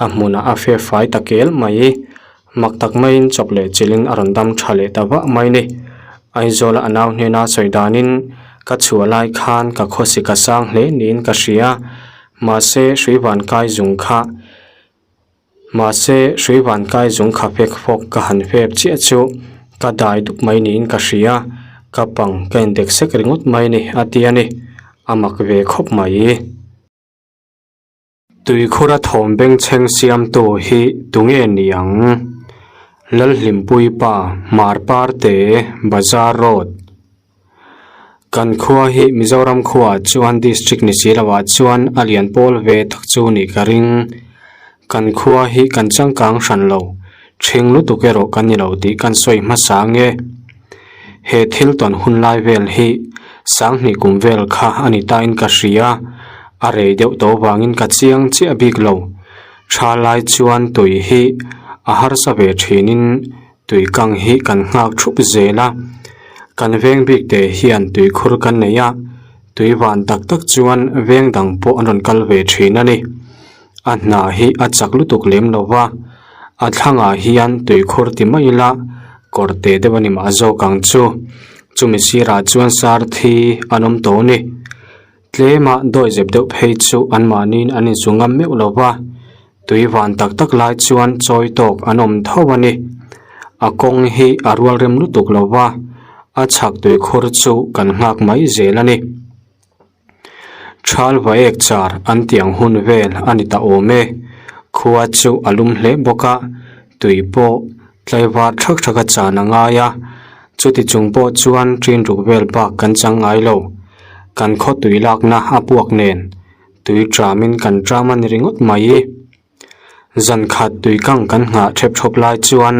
a hmunah a fe fai ta kel mai. Mak tak maiin chawp leh chilhin a rawn dam tha leh ta vah mai ni. Aizawla a nau hnena sawi danin ka chhuah lai khan ka khawsik a sang hle niin ka hria. Mahse hrui van kai zung kha Mahse, hrui vankai zung kha fek fawk ka han fep chiah chu ka dai dup mai niin ka hria, ka pang ka indek sek ringawt mai ni a ti a ni, a mak ve khawp mai. Tuikhura thawm bengchheng siamtu hi tunge ni ang? Lalhlimpui pa, Hmarparte, Bazar Road. Kan khua hi Mizoram khuaah chuan district ni si loah chuan a lian pawl ve tak chu nih ka ring. Kan khua hi kan changkang hran lo, ṭhing lutuk erawh kan ni lo tih kan sawi hmasa ange. He thil tawn hun lai vel hi Sanghnih kum vel kha a ni tain ka hria, a rei deuh tawh vangin ka chiang chiah bik lo. Tha lai chuan tui hi a harsa ve ṭhinin Tui kang hi kan nghak thup zel a, kan veng bik te hian tui khur kan nei a, tui van tak tak chuan veng dang pawh an rawn kal ve thin a ni. A hna hi a chak lutuk lem lo va, a thlangah hian tui khur ti mai ila kawr te deuh a ni mah zawk ang chu, chumi sirah chuan sar thi an awm tawh a ni. Tlema dawihzep deuh phei chu anmahniin an insu ngam meuh lo va, tui van tak tak lai chuan chawi tawk an awm tho a ni. A kawng hi a rual rem lutuk lo va, a chhak tuikhur chu kan nghak mai zel a ni. Thal vaek char an tih ang hun vel a ni ta awm e. Khua chu a lum hle bawk a, tui pawh tlaivar thak thak a chan a ngai a, Chuti chung pawh chuan ṭin ruk vel bak kan chang ngai lo. Kan khaw tui lakna a puak nen tui ṭamin kan ṭam a ni ringawt mai. Zan khat tui kang kan nghah ṭhep ṭhawp lai chuan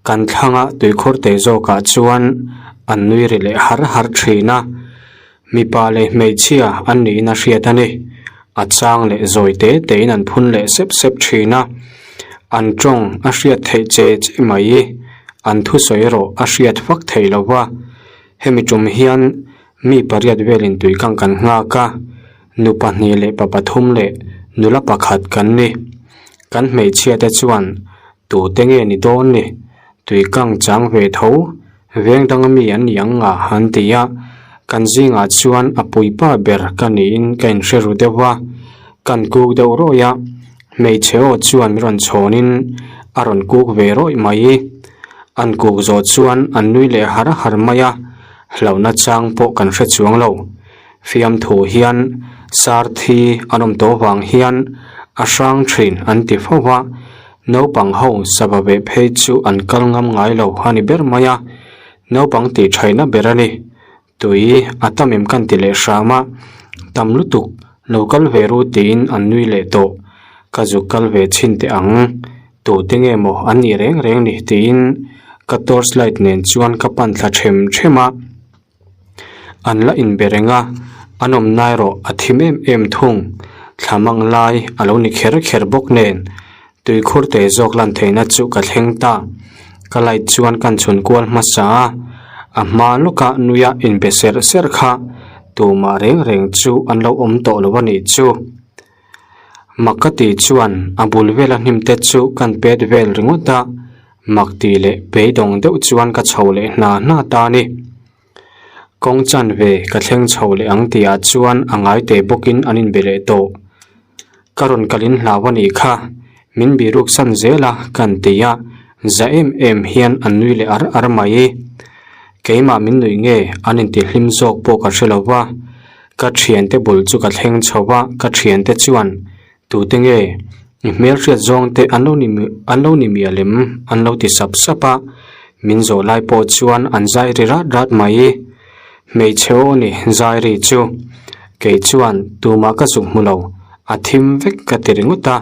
kan thlanga tuikhur te zawkah chuan an nui ri leh har har ṭhin a. Mipa leh hmeichhia an niin a hriat a ni. A chang leh zawi te tein an phun leh sep sep thin a, an tawng a hriat theih che che mai. An thusawi erawh a hriat vak thei lo va. Hemi tum hian mi pariat velin tuikang kan nghak a, nu pahnih leh pa pathum leh nula pakhat kan ni. Kan hmeichhia te chuan tute nge ni dawn ni? Tuikang chang ve tho Veng danga mi an ni ang nga an ti a, kan zingah chuan a puipa ber ka niin ka inhre ru deuh a. Kan kuk deuh rawih a, hmeichhe aw chuan min rawn chhawnin a rawn kuk ve rawih mai. An kuk zawh chuan an nui leh har har mai a, hlauhna chang pawh kan hre chuang lo. Fiamthu hian sar thi an awm tawh vang hian a hrang thin an ti fo va, naupang ho sava ve phei chu an kal ngam ngai lo a ni ber mai a, naupang tih thaihna ber a ni. Tui a tam em kan ti leh hram a, tam lutuk lo kal ve ru tiin an nui leh tawh, ka zuk kal ve chhin teh ang, tute nge maw an nih reng reng ni tiin ka torch light nen chuan ka pan thla them them a, an la inbe reng a, an awmna erawh a thim em em thung, thla mang lai a lo ni kher kher bawk nen Tuikhur te zawk lan theihna chu ka thleng ta. Ka light chuan kan chhun kual hmasa a, a hma lawka nuia inbe serh serh kha tumah reng reng chu an lo awm tawh lo a nih chu. Mak ka tih chuan a bul vela hnim te chu kan pet vel ringawt a, mak tih leh beidawng deuh chuan ka chho leh hna hna ta a ni. Kawng chanve ka thleng chho leh ang tihah chuan a ngai teh bawkin an inbe leh tawh. Ka rawn kalin hlau a nih kha, min biruk san zel a kan ti a, za em em hian an nui leh ar ar mai. Keimah min nuih nge an intihlim zawk pawh ka hre lo va, ka thiante bul chu ka thleng chho va, ka thiante chuan Tute nge i hmelhriat zawng te an lo ni an lo ni mial em? An lo ti sap sap a, min zawh lai pawh chuan an zai ri rat rat mai. Hmeichhe aw ni zai ri chu. Kei chuan tumah ka zuk hmu lo, a thim vek ka ti ringawt a.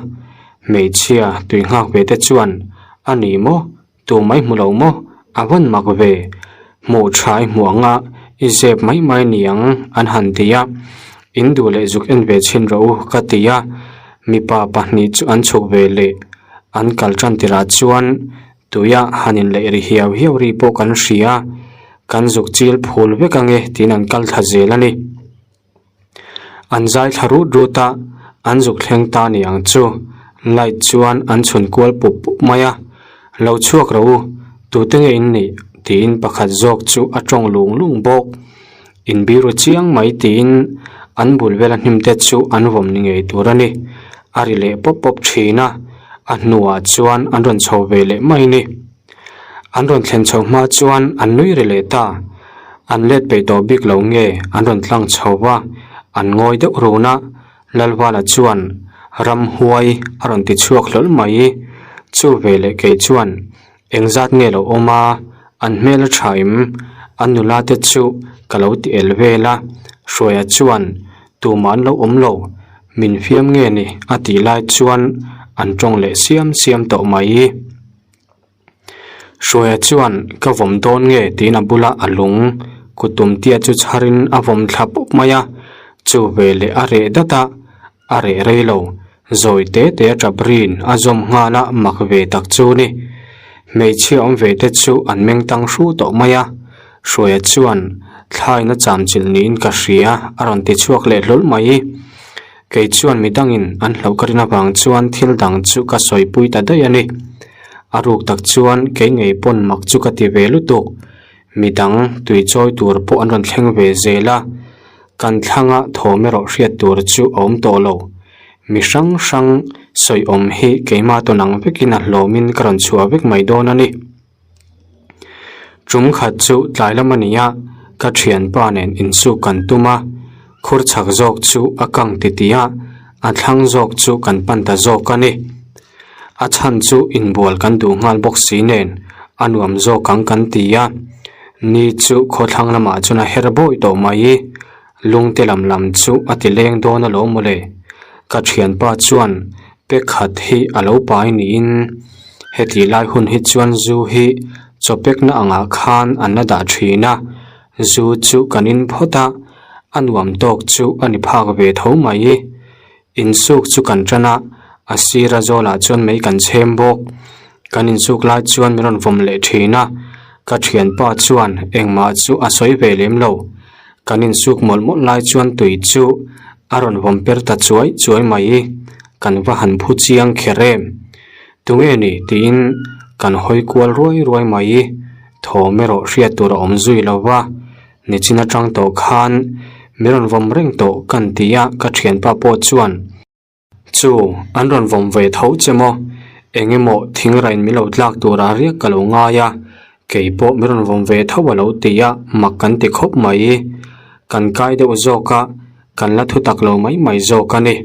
Hmeichhia tui nghak ve te chuan a ni maw? Tu mai hmu lo maw? A van mak ve. Hmuh tha i hmuh ang a, i zep mai mai ni ang an han ti a. In duh leh zuk en ve chhin rawh u ka ti a. Mipa pahnih chu an chhuk ve leh. An kal tan tirah chuan tuia han inleih ri hiau hiau ri pawh kan hria. Kan zuk chil phul vek ange tiin an kal thla zel a ni. An zai thla rut rut a, an zuk thleng ta ni ang chu. Light chuan an chhun kual pup pup mai a, Lo chhuak rawh u, tute nge in nih? tiin pakhat zawk chu a tawng lung lung bawk. In biru chiang mai tiin an bul vela hnim te chu an vawm ni ngei tur a ni. A ri leh pawp pawp thin a, a hnuah chuan an rawn chho ve leh mai ni. An rawn thlen chho hma chuan an nui ri leh ta. An let peih tawh bik lo nge an rawn tlang chho va, an ngawi deuh run a, Lalvala chuan ramhuai a rawn ti chhuak hlawl mai. Chu ve leh kei chuan engzat nge lo awm a, an hmel a tha im, an nula te chu ka lo ti el vel a, Hruaia chuan tumah an lo awm lo, min fiam nge ni a tih lai chuan an tawng leh siam siam tawh mai. Hruaia chuan ka vawm dawn nge tiin a bula a lung kutum tia chu chharin a vawm thla pawp mai a, chu veleh a reh dat a, a reh rei lo. Zawi te te a tap rin a zawm nghal a mak ve tak chu ni. Hmeichhia awm ve te chu an meng tang hru tawh mai a, Hruaia chuan thlain a cham chilh niin ka hria a rawn ti chhuak leh hlawl mai. Kei chuan mi dangin an hlauh ka rin avang chuan thil dang chu ka sawipui ta daih a ni. A ruk tak chuan kei ngei pawn mak chu ka ti ve lutuk. Mi dang tui chawi tur pawh an rawn thleng ve zel a, kan thlanga thawm erawh hriat tur chu a awm tawh lo. Mi hrang hrang sawi awm hi keimah tawn ang vekin a hlawmin ka rawn chhuah vek mai dawn a ni. Tum khat chu tlai lam a ni a, ka thianpa nen insuk kan tum a, khur chhak zawk chu a kang titih a, a thlang zawk chu kan pan ta zawk a ni. A chhan chu inbual kan duh nghal bawk si nen a nuam zawk ang kan ti a, ni chu khawthlang lamah chuan a her bawi tawh mai. Lungte lam lam chu a ti leng dawn alawm mawle. Ka thianpa chuan pe khat hi a lo pai niin heti lai hun hi chuan zu hi chaw pekna angah khan an la dah thin a, zu chu kan in phawt a, a nuam tawk chu a ni phak ve tho mai. Insuk chu kan tan a, a sira zawlah chuan mei kan chhem bawk. Kan insuk lai chuan min rawn vawm leh thin a, ka thianpa chuan engmah chu a sawi ve lem lo. Kan insuk mawlh mawlh lai chuan tui chu a rawn vawm per ta chuai chuai mai. Kan va han phu chiang kher em? Tunge ni tiin kan hawi kual ruai ruai mai. Thawm erawh hriat tur a awm zui lo va. Nichin atang tawh khan min rawn vawm reng tawh kan ti a, ka thianpa pawh chuan. Chu, an rawn vawm ve tho che maw? Eng emaw thingrain min lo tlak tura riak ka lo ngai a, kei pawh min rawn vawm ve tho a lo ti a, mak kan ti khawp mai. Kan kai deuh zawk a, kan la thu tak lo mai mai zawk a ni.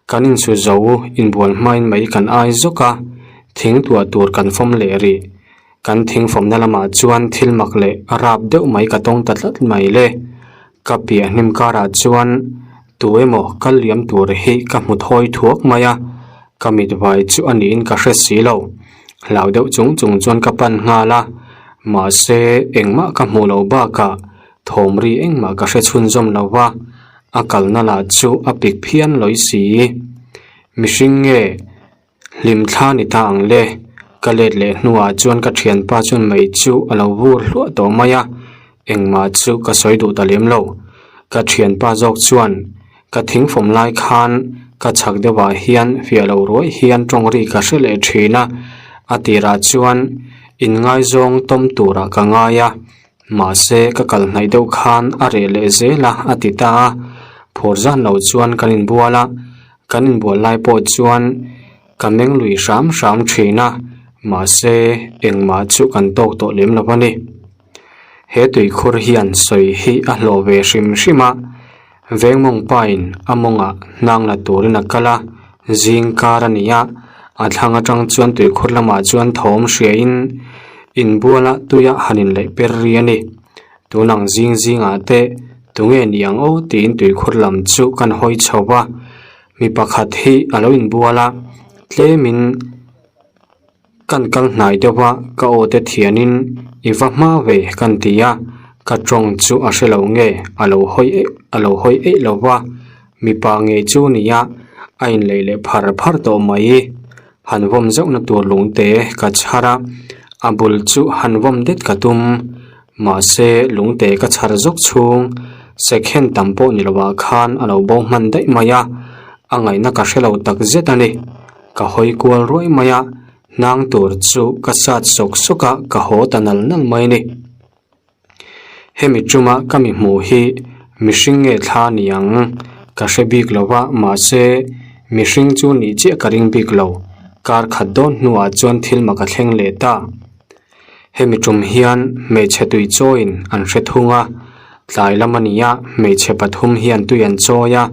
Kan insu zo inbual hmain mai kan ai zawk a, thing tuah tur kan fawm leh rih. Kan thingfawmna lamah chuan thil mak leh rap deuh mai ka tawng ta tlat mai le. Ka piah hnim karah chuan tu emaw kal liam tur hi ka hmu thawi thuak mai a, ka mit vai chu a niin ka hre si lo. Hlau deuh chung chung chuan ka pan nghal a, mahse engmah ka hmuh loh bakah thawm ri engmah ka hre chhunzawm lo va, a kalna lah chu a pik phian lawi si. Mihring nge Hlim thla ni ta ang le. Ka let leh hnuah chuan ka thianpa chuan mei chu a lo vur hluah tawh mai a, engmah chu ka sawi duh ta lem lo. Ka thianpa zawk chuan ka thingfawm lai khan ka chhak deuhah hian fiah lo ruai hian tawng ri ka hre leh thin a, a tirah chuan inngaizawng tawm turah ka ngai a, mahse ka kal hnaih deuh khan a reh leh zel a, a ti ta a. Phur zan lo chuan kan inbual a. Kan inbual lai pawh chuan ka meng lui hram hram thin a, mahse engmah chu kan tawk tawh lem lo a ni. He tuikhur hian sawi hi a hlawh ve hrim hrim a, Vengmawng pain a mawngah hnang la turin a kal a, zing kar a ni a, a thlang atang chuan tuikhur lamah chuan thawm hriain inbuala tuia han inleih per ri a ni. Tun ang zing zingah te tunge ni ang aw tiin tuikhur lam chu kan hawi chho va, mi pakhat hi a lo inbual a, tlemin kan kal hnai deuh a, ka aw te thianin i va hma ve kan ti a, ka tawng chu a hre lo nge a lo hawi eih a lo hawi eih lo va, mipa ngei chu nia a inleih leh phar phar tawh mai. Han vawm zauhna tur lungte ka chhar a, a bul chu han vawm det ka tum. Mahse lungte ka chhar zawk chhung second tam pawh ni lovah khan a lo bo hman daih mai a, a ngaihna ka hre lo tak zet a ni. Ka hawi kual ruai mai a, hnang tur chu ka sat sawk sawk a, ka haw ta nal nal mai a ni. Hemi tuma ka mi hmuh hi mihring nge thla ni ang ka hre bik lo va mahse mihring chu nih chiah ka ring bik lo kar khat dawn hnuah chuan thil mak a thleng leh ta. Hemi tum hian hmeichhe tui chawiin an hre thung a, tlai lam a ni a hmeichhe pathum hian tui an chawi a,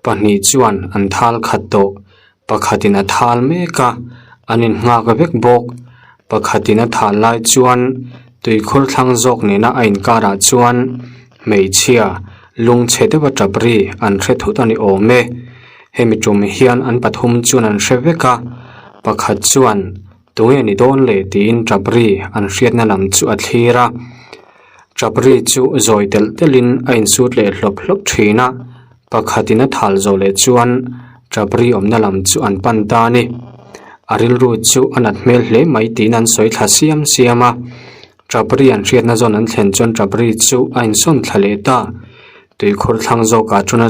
pahnih chuan an thal khat tawh. Pakhatin a thal mek a, an innghak vek bawk. Pakhatin a thal lai chuan tuikhur thlang zawk nena a inkarah chuan hmeichhia lungchhe deuha tap ri an hre thut a ni awm e. Hemi tum hian an pathum chuan an hre vek a, pakhat chuan tunge ni dawn le tiin tap ri an hriatna lam chu a thlir a. Tap ri chu zawi telh telhin a insut leh hlawp hlawp thin a. Pakhatin a thal zawh leh chuan Ṭapri awmna lam chu an pan ta a ni. A rilru chu a nat hmel hle mai tiin an sawi thla siam siam a. Ṭapri an hriatna zawn an thlen chuan Ṭapri chu a insawn thla leh ta. Tuikhur thlang zawkah chuan a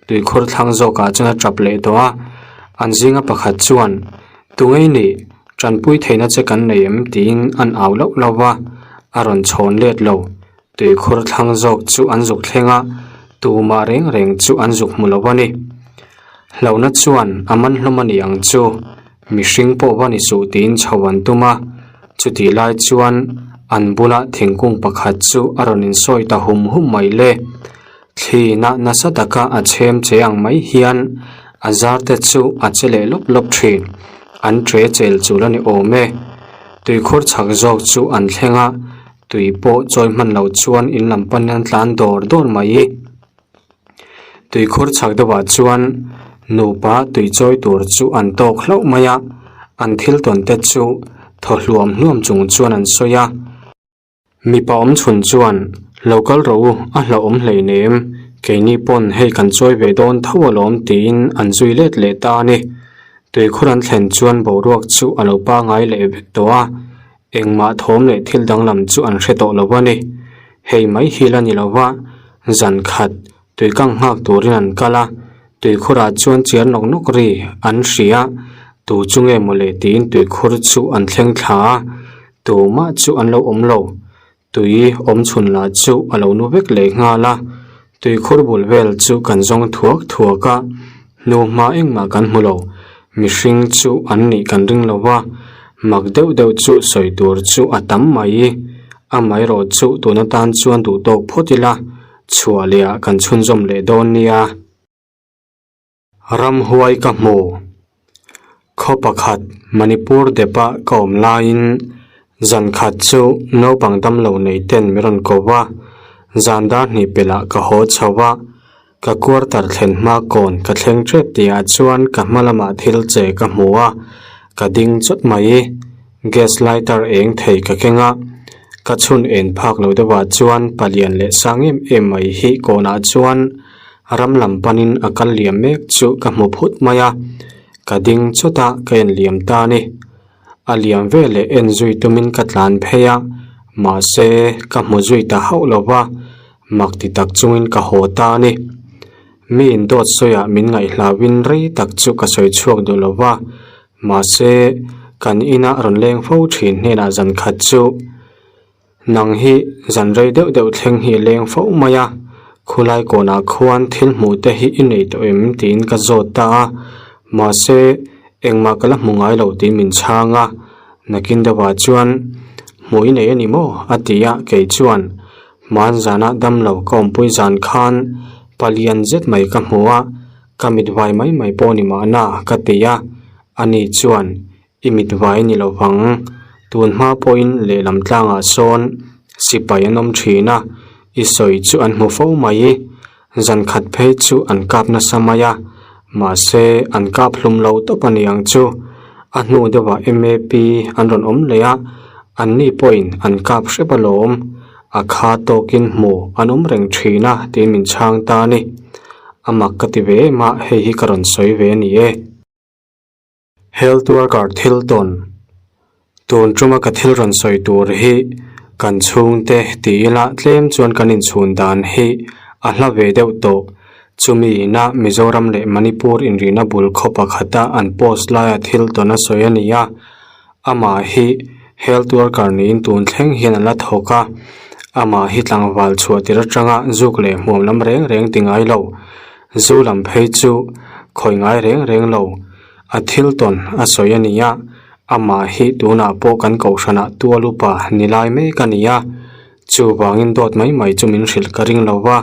tuikhur thlang zawkah chuan a ṭap leh tawh a. An zinga pakhat chuan, Tungei nih, ṭanpui theihna che kan nei em? tiin an au lauh lauh va, a rawn chhawn let lo. Tuikhur thlang zawk chu an zuk thleng a, tumah reng reng chu an zuk hmu lo a ni. Hlauhna chuan a man hlawm a ni ang chu, mihring pawh va ni suh tiin chho an tum a, chutih lai chuan an bula thingkung pakhat chu a rawn insawi ta hum hum mai le. Thlina nasa taka a chhem che ang mai hian a zar te chu a che leh lawp lawp thin, an ṭe chel chul a ni awm e. Tuikhur chhak zawk chu an thleng a, Tui pawh chawi hman loh chuan in lam panin an tlan dawr dawr mai. Tuikhur chhak deuhah chuan nupa tui chawi tur chu an tawk hlauh mai a, an thil tawn te chu thaw hluam hluam chung chuan an sawi a. Mipa awm chhun chuan, Lo kal rawh u, a hlauhawm hleinem, keini pawn hei kan chawi ve dawn tho alawm tiin an zui let leh ta a ni. Tuikhur an thlen chuan boruak chu a lo pangai leh vek tawh a, Engmah thawm leh thil danglam chu an hre tawh lo a ni. Hei mai hi la ni lo va, zan khat tuikang nghak turin an kal a, tuikhurah chuan chiar nawk nawk ri an hria, tu chu nge maw le tiin tuikhur chu an thleng thla a, tumah chu an lo awm lo. Tui awm chhun lah chu a lo nu vek leh nghal a, tuikhur bul vel chu kan zawng thuak thuak a. Hnuhma engmah kan hmu lo. Mihring chu an nih kan ring lo va, mak deuh deuh chu sawi tur chu a tam mai. Amaherawh chu tun atan chuan duh tawk phawt ila, chhuah leh ah kan chhunzawm leh dawn nia. Ramhuai ka hmu. Khaw pakhat Manipur dep-ah ka awm laiin zan khat chu naupang damlo nei ten min rawn ko va, zan dar hnih pelh ah ka haw chho va, ka quarter thlen hma kawn ka thleng tep tihah chuan ka hma lamah thil che ka hmu a, ka ding chawt mai. Gas lighter eng thei ka keng a, ka chhun en phak lo deuhah chuan palian leh sang em em mai hi kawnah chuan Ram lam panin a kal liam mek chu ka hmu phut mai a, ka ding chawt a ka en liam ta a ni. A liam ve leh en zui tumin ka tlan phei a, mahse ka hmu zui ta hauh lo va, mak ti tak chungin ka haw ta a ni. Mi indawt sawiah min ngaihhlauhin rei tak chu ka sawi chhuak duh lo va, mahse kan inah rawn leng fo thin hnenah zan khat chu Nang hi zan rei deuh deuh thleng hi leng fo mai a, khulai kawnah khuan thil hmuh te hi i nei tawh em tiin ka zawt ta a, mahse engmah ka la hmu ngai lo tiin min chhang a, nakin deuhah chuan hmuh i nei a ni maw a ti a, kei chuan hman zanah damlo ka awmpui zan khan palian zet mai ka hmu a, ka mit vai mai mai pawh ni mahna ka ti a, ani chuan I mit vai ni lo vang. Tun hma pawhin lehlam tlangah sawn sipai an awm thin a, i sawi chu an hmu fo mai. Zan khat phei chu an kap nasa mai a, mahse an kap hlum lo tawp a ni ang chu. A hnu deuhah MAP an rawn awm leh a, anni pawhin an kap hrep alawm. A kha tawkin hmu an awm reng thin a tiin min chhang ta a ni. A mak ka ti ve em a, hei hi ka rawn sawi ve a ni e. Health worker thil tawn tun tuma ka thil rawn sawi tur hi kan chhungte ti ila tlem chuan kan inchhun dan hi a hla ve deuh tawh. Chumi ina Mizoram leh Manipur inrina bul khaw pakhata an post laia thil tawn a sawi a ni a, amah hi health worker niin tun thleng hian a la thawk a, amah hi tlangval chhuah tir atanga zuk leh hmuam lam reng reng ti ngai lo. Zu lam phei chu khawi ngai reng reng lo. A thil tawn a sawi a ni a, amah hi tunah pawh kan kohhranah tual upa ni lai mek a ni a, chuvangin dawt mai mai chu min hrilh ka ring lo va.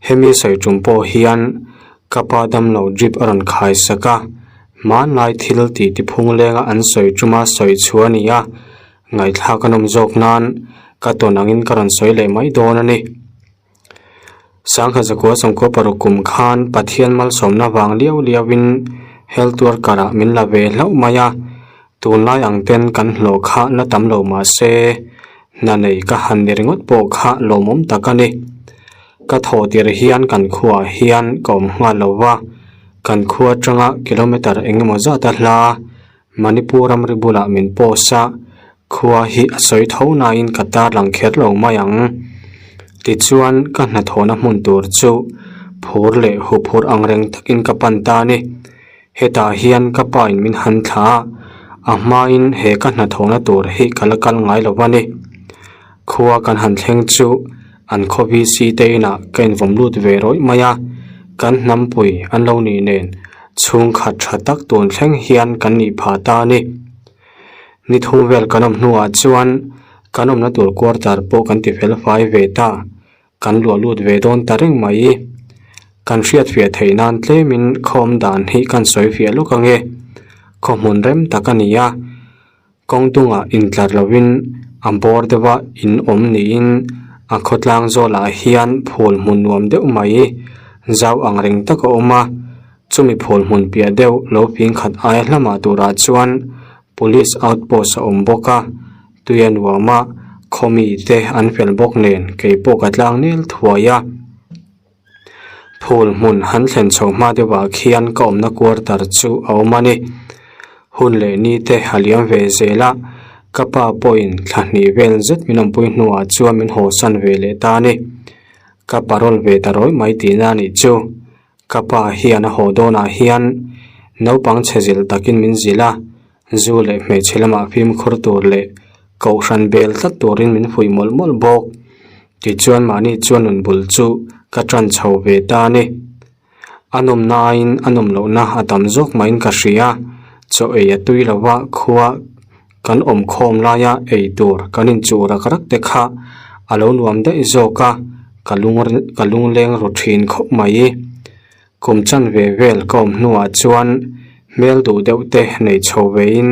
Hemi sawi tum pawh hian ka pa damlo drip a rawn khai sak a, hmanlai thil tih tiphung lenga an sawi tuma sawi chhuah a ni a, ngaihthlak a nawm zawk nan ka tawn angin ka rawn sawi leh mai dawn a ni. Sangha zakua sawmkua paruk kum khan Pathian malsawmna vang liau liauin health worker ah min la ve hlauh mai a, tunlai ang ten kan hlawh kha la tam lo mah se hna nei ka han ni ringawt pawh kha lawmawm tak a ni. Ka thawh tirh hian kan khuaah hian ka awm nghal lo va, kan khua atanga kilometer engemaw zat a hla Manipur ramri bulah min post a, khua hi a sawi tho nain ka tarlang kher lo mai ang. Tichuan ka hnathawhna hmun tur chu phur leh huphur ang reng takin ka pan ta a ni. Hetah hian ka pa in min han thla a, a hmain he ka hnathawhna tur hi ka la kal ngai lo a ni. Khua kan han thleng chu an khaw VC te inah ka invawm lut ve rawih mai a, kan hnampui an lo nih nen chhungkhat tha tak tun thleng hian kan nih phah ta a ni. Ni thum vel kan awm hnuah chuan kan awmna tur quarter pawh kan ti fel fai ve ta, kan luah lut ve dawn ta reng mai. Kan hriat fiah theih nan tlemin khaw awm dan hi kan sawi fiah lawk ang e. Khaw hmun rem tak a ni a. Kawng dungah intlar lovin a bawr deuha in awm niin a khawtlang zawlah hian phul hmun nuam deuh mai zau ang reng tak a awm a, chumi phul hmun piah deuh lo fing khat aia hlamah turah chuan police outpost a awm bawk a, tui a nuam a, khaw mite an fel bawk nen keipawh ka tlang nel thuai a. Phul hmun han thlen chho hma deuhah khian ka awmna quarter chu a awm a ni. Hun leh ni te a liam ve zel a, ka pa pawhin thla hnih vel zet min awmpui hnuah chuan min hawsan ve leh ta a ni. Ka parole ve ta rawih mai tihna a nih chu. Ka pa hian a haw dawnah hian naupang chhe zilh takin min zilh a, zu leh hmeichhe lamah fimkhur tur leh kohhran bel tlat turin min fuih mawlh mawlh bawk. Tichuan mahni chuan nun bul chu ka tan chho ve ta a ni. A nawmna aiin a nawm lohna a tam zawk mahin ka hria. Chaw ei a tui lo a, khua kan awm khawm laia ei tur kan inchuh rak rak te kha a lo nuam daih zawk a, ka lung ka lungleng ru thin khawp mai. Kum chan ve vel ka awm hnuah chuan hmel duh deuh te nei chho vein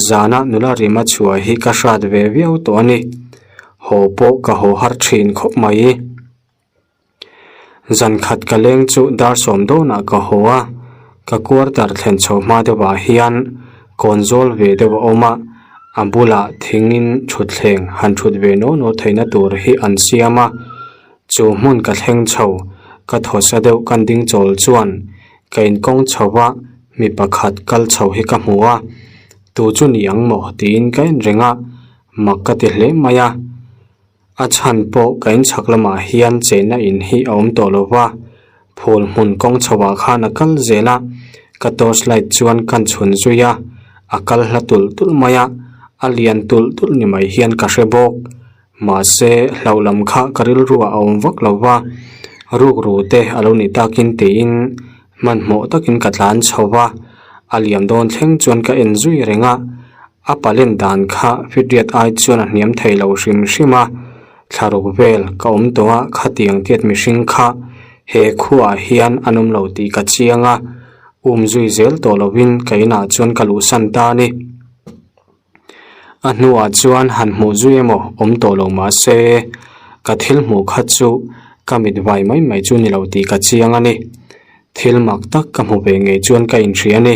zana nula rima chhuah hi ka hrat ve viau tawh a ni. Haw pawh ka haw har thin khawp mai. Zan khat ka leng chu dar sawm dawnah ka haw a, ka quarter thlen chho hma deuhah hian kawn zawl ve deuh a awm a, a bulah thingin thutthleng han thut ve naw naw theihna tur hi an siam a, chu hmun ka thleng chho ka thawsa deuh kan ding chawl chuan ka inkawng chho a, mi pakhat kal chho hi ka hmu a, tu chu ni ang maw tiin ka en reng a, mak ka ti hle mai a. A chhan pawh ka inchhak lamah hian chenna in hi a awm tawh lo va, phul hmun kawng chhoah khan a kal zel a, ka torch light chuan kan chhun zui a, a kal hla tulh tulh mai a, a lian tulh tulh ni mai hian ka hre bawk. Mahse, hlauh lam kha ka rilruah a awm vak lo va, rukru te a lo nih takin tiin hmanhmawh takin ka tlan chho va, a liam dawn thleng chuan ka en zui reng a, A palen dan kha fitriat ai chuan a hniam thei lo hrim hrim a, thlaruk vel ka awm tawh a, khatiang tiat mihring kha he khuaah hian an awm lo tih ka chiang a, um zui zel tawh lovin ka inah chuan ka luhsan ta a ni. A hnuah chuan han hmuh zui emaw awm tawh lo mahse ka thil hmuh kha chu ka mit vai mai mai chu ni lo tih ka chiang a ni. Thil mak tak ka hmu ve ngei chuan ka inhria a ni.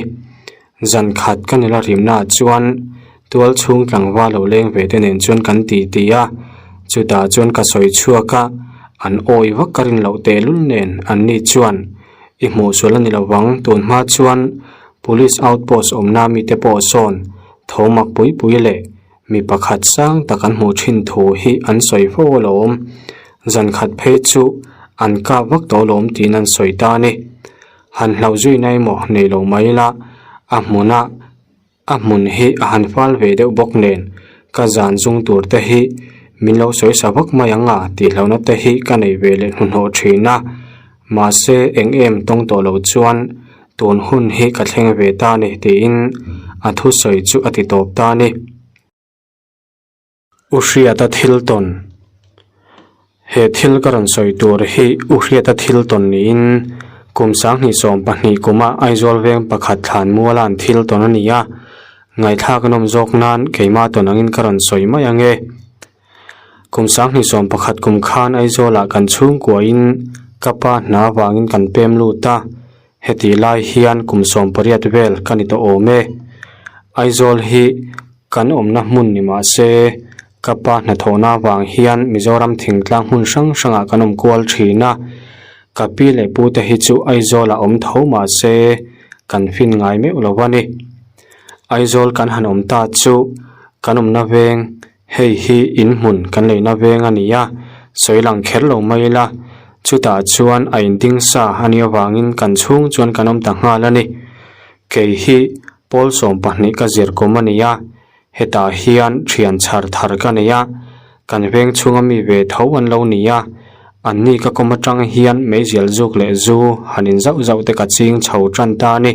Zan khat ka nula rimnaah chuan tual chhung tlangval lo leng ve te nen chuan kan ti ti a, chutah chuan ka sawi chhuak a, an awi vak ka rin loh tehlul nen an ni chuan i hmuh sual a ni lo vang tun hma chuan Police outpost awmna mite pawh sawn tho mak pui pui leh mi pakhat sang tak an hmuh thin thu hi an sawi fo alawm, zan khat phei chu an kap vak tawh alawm tiin an sawi ta a ni. Han hlauh zui na emaw nei lo mai ila, a hmuna a hmun hi a han fal ve deuh bawk nen ka zan zung tur te hi min lo sawi sa vak mai ang a tih hlauhna te hi ka nei ve leh hnuhnawh thin a, mahse eng em tawng tawh lo chuan tun hun hi ka thleng ve ta a ni tiin a thusawi chu a ti tawp ta a ni. U Hriata thil tawn He thil ka rawn sawi tur hi U Hriata thil tawn niin kum 2022 kuma Aizawl veng pakhat thlan muala an thil tawn a ni a, ngaihthlak a nawm zawk nan keimah tawn angin ka rawn sawi mai ang e. Kum 2021 kum khan Aizawlah kan chhungkuain ka pa hna vangin kan pem lut a, Hetih lai hian kum 18 vel ka ni tawh awm e. Aizawl hi kan awmna hmun ni mah se, ka pa hnathawhna avang hian Mizoram thingtlang hmun hrang hrangah kan awm kual thin a. Ka pi leh pu te hi chu Aizawlah awm tho mah se, kan fin ngai meuh lo a ni. Aizawl kan han awm ta chu kan awmna veng Hei hi in hmun kan leina veng a ni a, sawi lang kher lo mai ila, chutah chuan a inding sa a nih avangin kan chhung chuan kan awm ta nghal a ni. Kei hi pawl 12 ka zir kum a ni a, hetah hian thian chhar thar ka nei a, kan veng chhunga mi ve tho an lo ni a, anni ka kawm atang hian meizial zuk leh zu han in zauh zauh te ka ching chho tan ta a ni.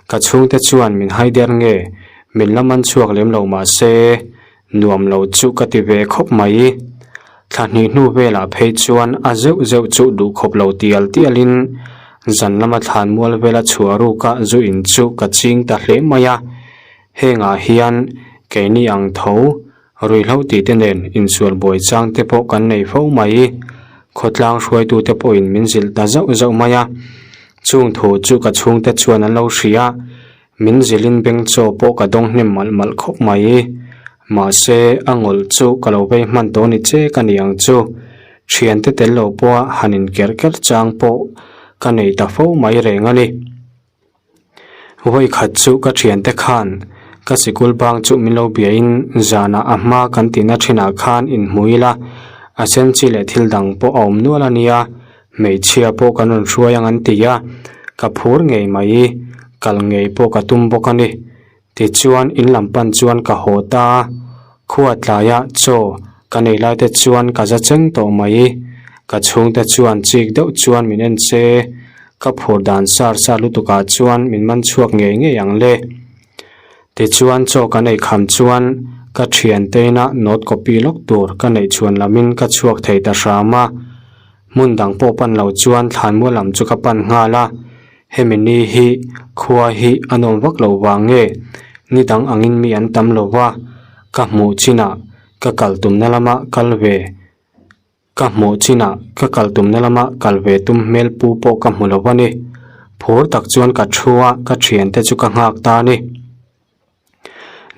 Ka chhungte chuan min haider nge Min la man chhuak lem lo mah se, nuam lo chu ka ti ve khawp mai. Thla hnih hnu velah phei chuan a zeuh zeuh chu duh khawp lo tial tialin zan lama thlan mual vela chhuah ruka zu in chu ka ching ta hle mai a. Hengah hian keini ang tho ruihhlo tih te nen insual buai chang te pawh kan nei fo mai. Khawtlang hruaitute pawhin min zilh ta zauh zauh mai a. Chung thu chu ka chhungte chuan an lo hria a. Min zilhin beng chaw pawh ka dawng hnem malh malh khawp mai. Mahse, a ngawlh chu ka lo vei hman tawh ni che ka ni ang chu. Thiante tel lo pawha han in kerh kerh chang pawh ka nei ta fo mai reng a ni. Vawi khat chu ka thiante khan ka sikul bang chu min lo biain zanah a hma kan tihna thinah khan inhmu ila, a sen chi leh thil dang pawh a awm nual a nia. Hmeichhia pawh kan rawn hruai ang an ti a, ka phur ngei mai, kal ngei pawh ka tum bawk a ni. Tichuan in lam pan chuan ka haw ta a, khua tlaia chaw ka nei lai te chuan ka za cheng tawh mai. Ka chhungte chuan chik deuh chuan min en che. Ka phur dan sar sar lutukah chuan min man chhuak ngei ngei ang le. Tichuan chaw kan ei kham chuan ka thiante ina note copy lawk tur ka neih chhuan lamin ka chhuak thei ta hram a. Hmun dang pawh pan lo chuan thlanmual lam chu ka pan nghal a. Hemi ni hi khua hi a nawm vak lo vang nge ni dang angin mi an tam lo va, ka hmuh chinah ka kal tumna lama kal ve. Ka hmuh chinah ka kal tumna lama kal ve tum hmel pu pawh ka hmu lo a ni. Phur tak chuan ka thu a, ka thiante chu ka nghak ta a ni.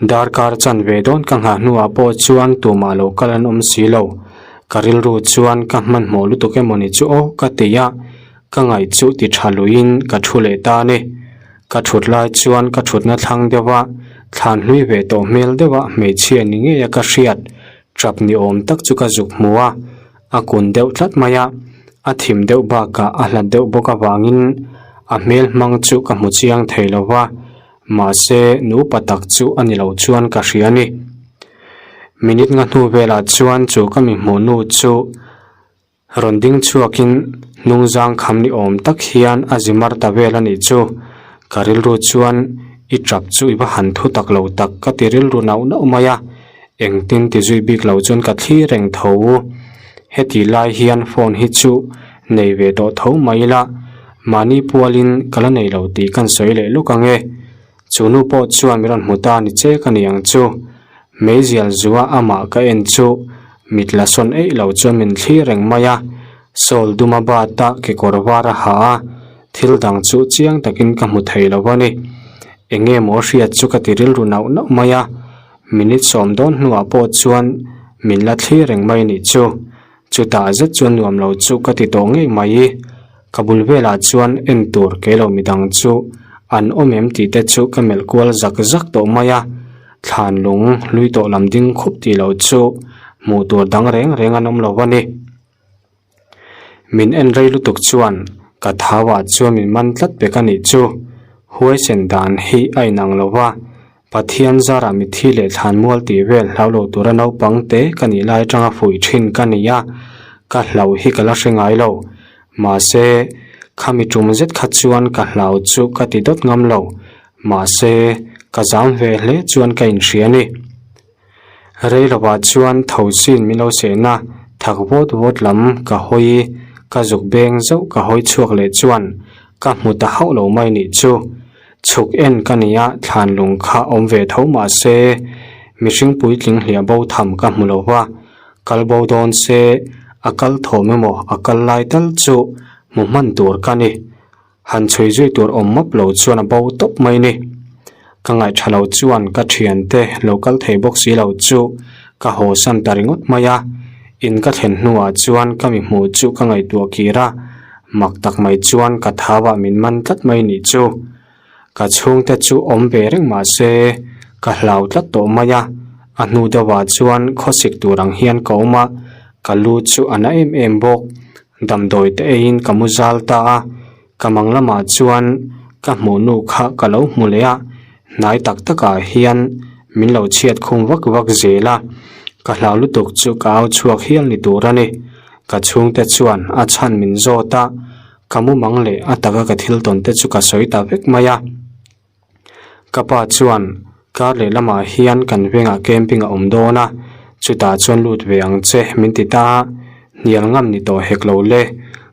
Darkar chan ve dawn ka nghah hnuah pawh chuan tumah lo kal an awm si lo. Ka rilru chuan ka hmanhmawh lutuk emaw ni chu aw ka ti a, ka ngaih chu ti tha luiin ka thu leh ta a ni. Ka thut lai chuan ka thutna thlang deuh a, thlan hlui ve tawh hmel deuh a hmeichhia ni ngei a ka hriat Trap ni awm tak chu ka zuk hmu a, a kun deuh tlat mai a, a thim deuh bakah a hlat deuh bawk avangin a hmel hmang chu ka hmu chiang thei lo va, mahse nupa tak chu a ni lo chuan ka hria a ni. Minute nga hnu velah chuan chu ka mi hmuh nu chu Rawn ding chhuakin hnungzang kham ni awm tak hian a zi mar ta vel a nih chu. Ka rilru chuan i tap chu i va han thu tak lo tak ka ti rilru nauh nauh mai a, engtin ti zui bik lo chuan ka thli reng tho. Heti lai hian phone hi chu nei ve tawh tho mai ila, mahni pualin ka la nei lo tih kan sawi leh luk ang e. Chu nu pawh chuan min rawn hmu ta ni che ka ni ang chu. Meizial zua amah ka en chu mit la sawn eih lo chuan min thlir reng mai a. Sawl duma bat a kekawr var a ha a, thil dang chu chiang takin ka hmu thei lo a ni. Enge maw hriat chu ka ti rilru nauh nauh mai a. Minute sawm dawn hnuah pawh chuan min la thlir reng mai nih chu. Chutah zet chuan nuam lo chu ka ti tawh ngei mai. Ka bul velah chuan en tur kei lo midang chu an awm em tih te chu ka melh kual zak zak tawh mai a. Thlan lung hlui tawh lam ding khup tih loh chu hmuh tur dang reng reng an awm lo a ni. Min en rei lutuk chuan ka thau ah chuan min man tlat pek a nih chu. Huaisen dan hi a inang lo va. Pathian zarah mithi leh thlanmual tih vel hlau lo tura naupang te ka nih lai atanga fuih thin ka ni a, ka hlauh hi ka la hre ngai lo. Mahse, khami tum zet kha chuan ka hlau chu ka ti dawt ngam lo. Mahse, ka zam ve hle chuan ka inhria a ni. Rei lovah chuan thosin min lo sehna thak vawt vawt lam ka hawi, ka zuk beng zauh ka hawi chhuak leh chuan ka hmu ta hauh lo mai nih chu. Chhuk en ka ni a, thlan lung kha awm ve tho mah se mihring puitling hliah bo tham ka hmu lo va, kal bo dawn se a kal thawm emaw a kal lai tal chu hmu hman tur ka ni. Han chhui zui tur awm map lo chuan a bo tawp mai ni. Ka ngaihṭha lo chuan ka ṭhiante lo kal thei bawk si lo chu ka haw san ta ringawt mai a, in ka thlen hnuah chuan ka mi hmuh chu ka ngaihtuah kir a, mak tak mai chuan ka thauah min man tlat mai nih chu. Ka chhungte chu awm ve reng mah se ka hlau tlat tawh mai a, a hnu deuhah chuan khawsik tur ang hian ka awm a, ka lu chu a na em em bawk. Damdawi te eiin ka mu zal ta a, ka mang lamah chuan ka hmuh nu kha ka lo hmu leh a, hnai tak takah hian min lo chhiat khum vak vak zel a, ka hlau lutuk chu ka au chhuak hial ni tur a ni. Ka chhungte chuan a chhan min zawt a, ka mu mang leh a taka ka thil tawn te chu ka sawi ta vek mai a. Ka pa chuan kar leh lamah hian kan vengah camping a awm dawn a, chutah chuan lut ve ang che min ti ta a, hnial ngam ni tawh hek lo le,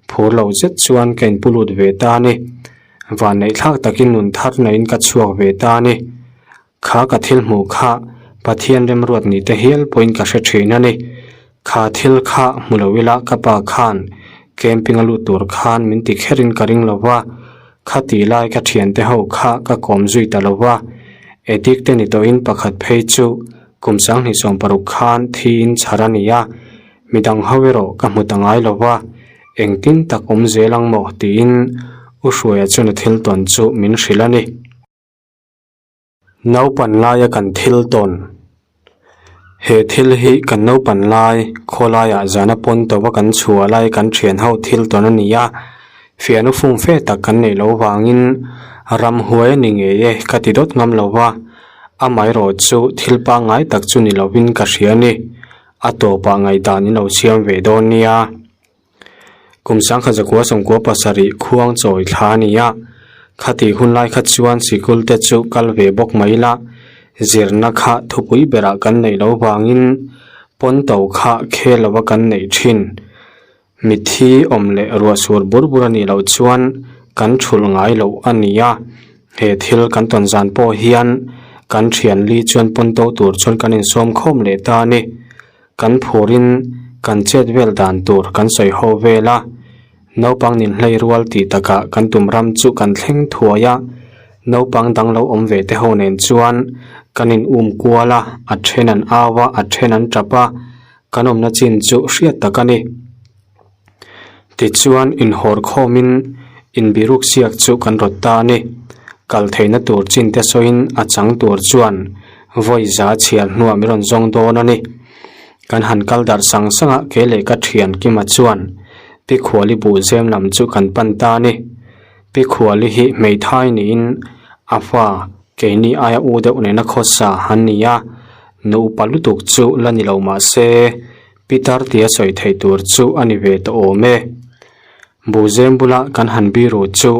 phur lo zet chuan ka inpu lut ve ta a ni. Vanneih thlak takin nun thar naiin ka chhuak ve ta a ni. Kha ka thil hmuh kha Pathian remruat ni te hial pawhin ka hre thin a ni. Kha thil kha hmu lo ila ka pa khan camping a lut tur khan min ti kherin ka ring lo va, kha tih lai ka thiante ho kha ka kawm zui ta lo va. Addict te ni tawhin pakhat phei chu kum sanghnih 60 khan thiin chhar a ni a, midang ho erawh ka hmu ta ngai lo va, engtin tak awm zel ang maw tiin U Hruaia chuan a thil tawn chu min hrilh a ni. Naupan laia kan thil tawn. He thil hi kan naupan lai khawlaiah zana pawn tova kan chhuah lai kan thian ho thil tawn a ni a, fiahna fum fe tak kan neih loh vangin ramhuai a ni ngei e ka ti dawt ngam lo va, amaherawh chu thil pangngai tak chu ni lovin ka hria a ni. A tawpah ngaihdan in lo siam ve dawn nia. Kum 1997 khuang chawi thla a ni a, khatih hun lai kha chuan sikul te chu kal ve bawk mai la, zirna kha thupui berah kan neih loh vangin pawnto kha khel lova kan neih thin. Mithi awm leh ruah sur bur bur a nih loh chuan kan thulh ngai loh a ni a, he thil kan tawn zan pawh hian kan thian li chuan pawnto tur chuan kan insawm khawm leh ta a ni. Kan phurin kan chet vel dan tur kan sawi ho vel a, naupang nin hlei rual tih takah kan tum ram chu kan thleng thuai a, naupang dang lo awm ve te ho nen chuan kan in um kual a, a then an au a, a then an tap a, kan awmna chin chu hriat tak a ni. Tichuan inhawr khawmin inbiruk siak chu kan rawt ta a ni. Kal theihna tur chin te sawiin a chang tur chuan vawi za chhiar hnuah min rawn zawng dawn a ni. Kan han kal darh sang sang a, kei leh ka thian Kima chuan Pi Khuali buh zem lam chu kan pan ta a ni. Pi Khuali hi hmeithai niin a fa keini aia u deuh nena khawsa an ni a, nu upa lutuk chu la ni lo mah se Pitar tia sawi theih tur chu a ni ve tawh awm e. Buhzem bula kan han biru chu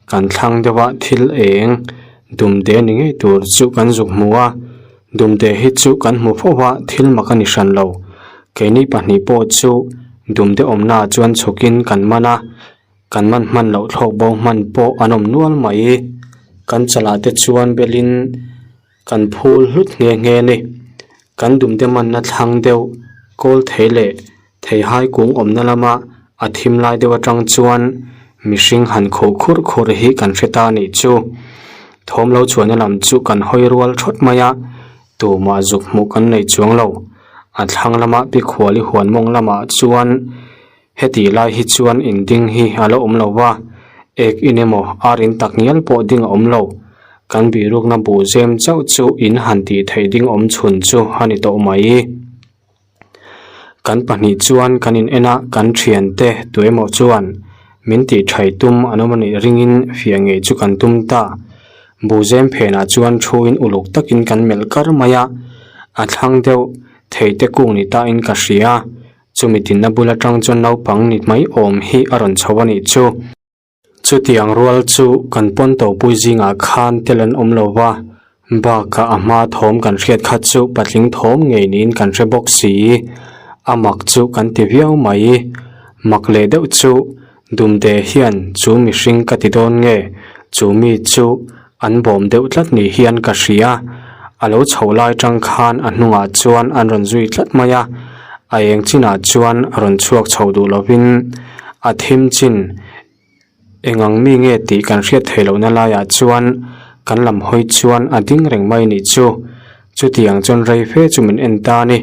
kan thlang deuh a thil eng dumde ni ngei tur chu kan zuk hmu a, dumde hi chu kan hmu fo a thil mak a ni hran lo. Keini pahnih pawh chu dumde awmnaah chuan chhukin kan man a, kan man hman loh thlawk bo hman pawh an awm nual mai. Kan chalah te chuan belin. Kan phul hlut nghe nghe a ni. Kan dumte manna thlang deuh kawl thei leh theihai kung awmna lama a thim lai deuh atang chuan mihring han khuh khurh khurh hi kan hre ta anih chu. Thawm lo chhuahna lam chu kan hawi rual thawt mai a, tumah zuk hmuh kan nei chuang lo. A thlang lama Pikhuali huan mawng lamah chuan Hetih lai hi chuan in ding hi a la awm lo va, ek in emaw ar in tak ngial pawh ding a awm lo. Kan bihrukna buh zem chauh chu in han tih theih ding awm chhun chu a ni tawh mai. Kan pahnih chuan kan in en a, kan thiante tuemaw chuan min tih thai tum an awm a nih ringin fiah ngei chu kan tum ta. Buh zem phenah chuan thu in uluk takin kan melh kar mai a, a thlang deuh theite kung ni ta in ka hria. Chumi tinna bul atang chuan naupang ni mai awm hi a rawn chho a nih chu. Chutiang rual chu kan pawn topui zingah khan tel an awm lo va, bakah a hma thawm kan hriat kha chu patling thawm ngei niin kan hre bawk si. A mak chu kan ti viau mai. Mak leh deuh chu Dumde hian chu mihring ka ti dawn nge? Chu mi chu an bawm deuh tlat ni hian ka hria. A lo chhoh lai tang khan a hnungah chuan an rawn zui tlat mai a, a eng chinah chuan a rawn chhuak chho duh lovin a thim chin eng ang mi nge tih kan hriat theih lohna laiah chuan kan lam hawi chuan a ding reng mai nih chu. Chutiang chuan rei fe chu min en ta a ni.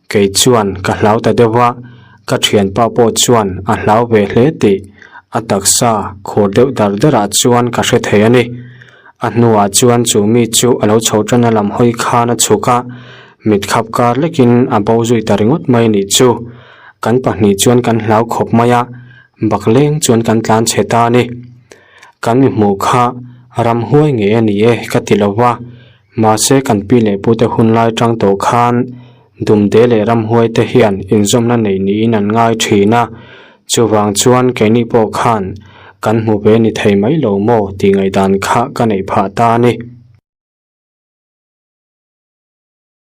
Kei chuan ka hlau ta deuh va, ka thianpa pawh chuan a hlau ve hle tih a taksa khur deuh dar darah chuan ka hre thei a ni. A hnuah chuan chu mi chu a lo chho tan a lam hawi khan a chhuk a, mit khap kar lekin a bo zui ta ringawt mai nih chu. Kan pahnih chuan kan hlau khawp mai a, bakleng chuan kan tlan chhe ta a ni. Kan mi hmuh kha ramhuai ngei a ni e ka ti lo va. Mahse kan pi leh pute hun lai tang tawh khan Dumde leh Ramhuai te hian inzawmna nei niin an ngai thin a, chuvang chuan keini pawh khan kan hmu ve ni thei mai lo maw tih ngaihdan kha ka neih phah ta a ni.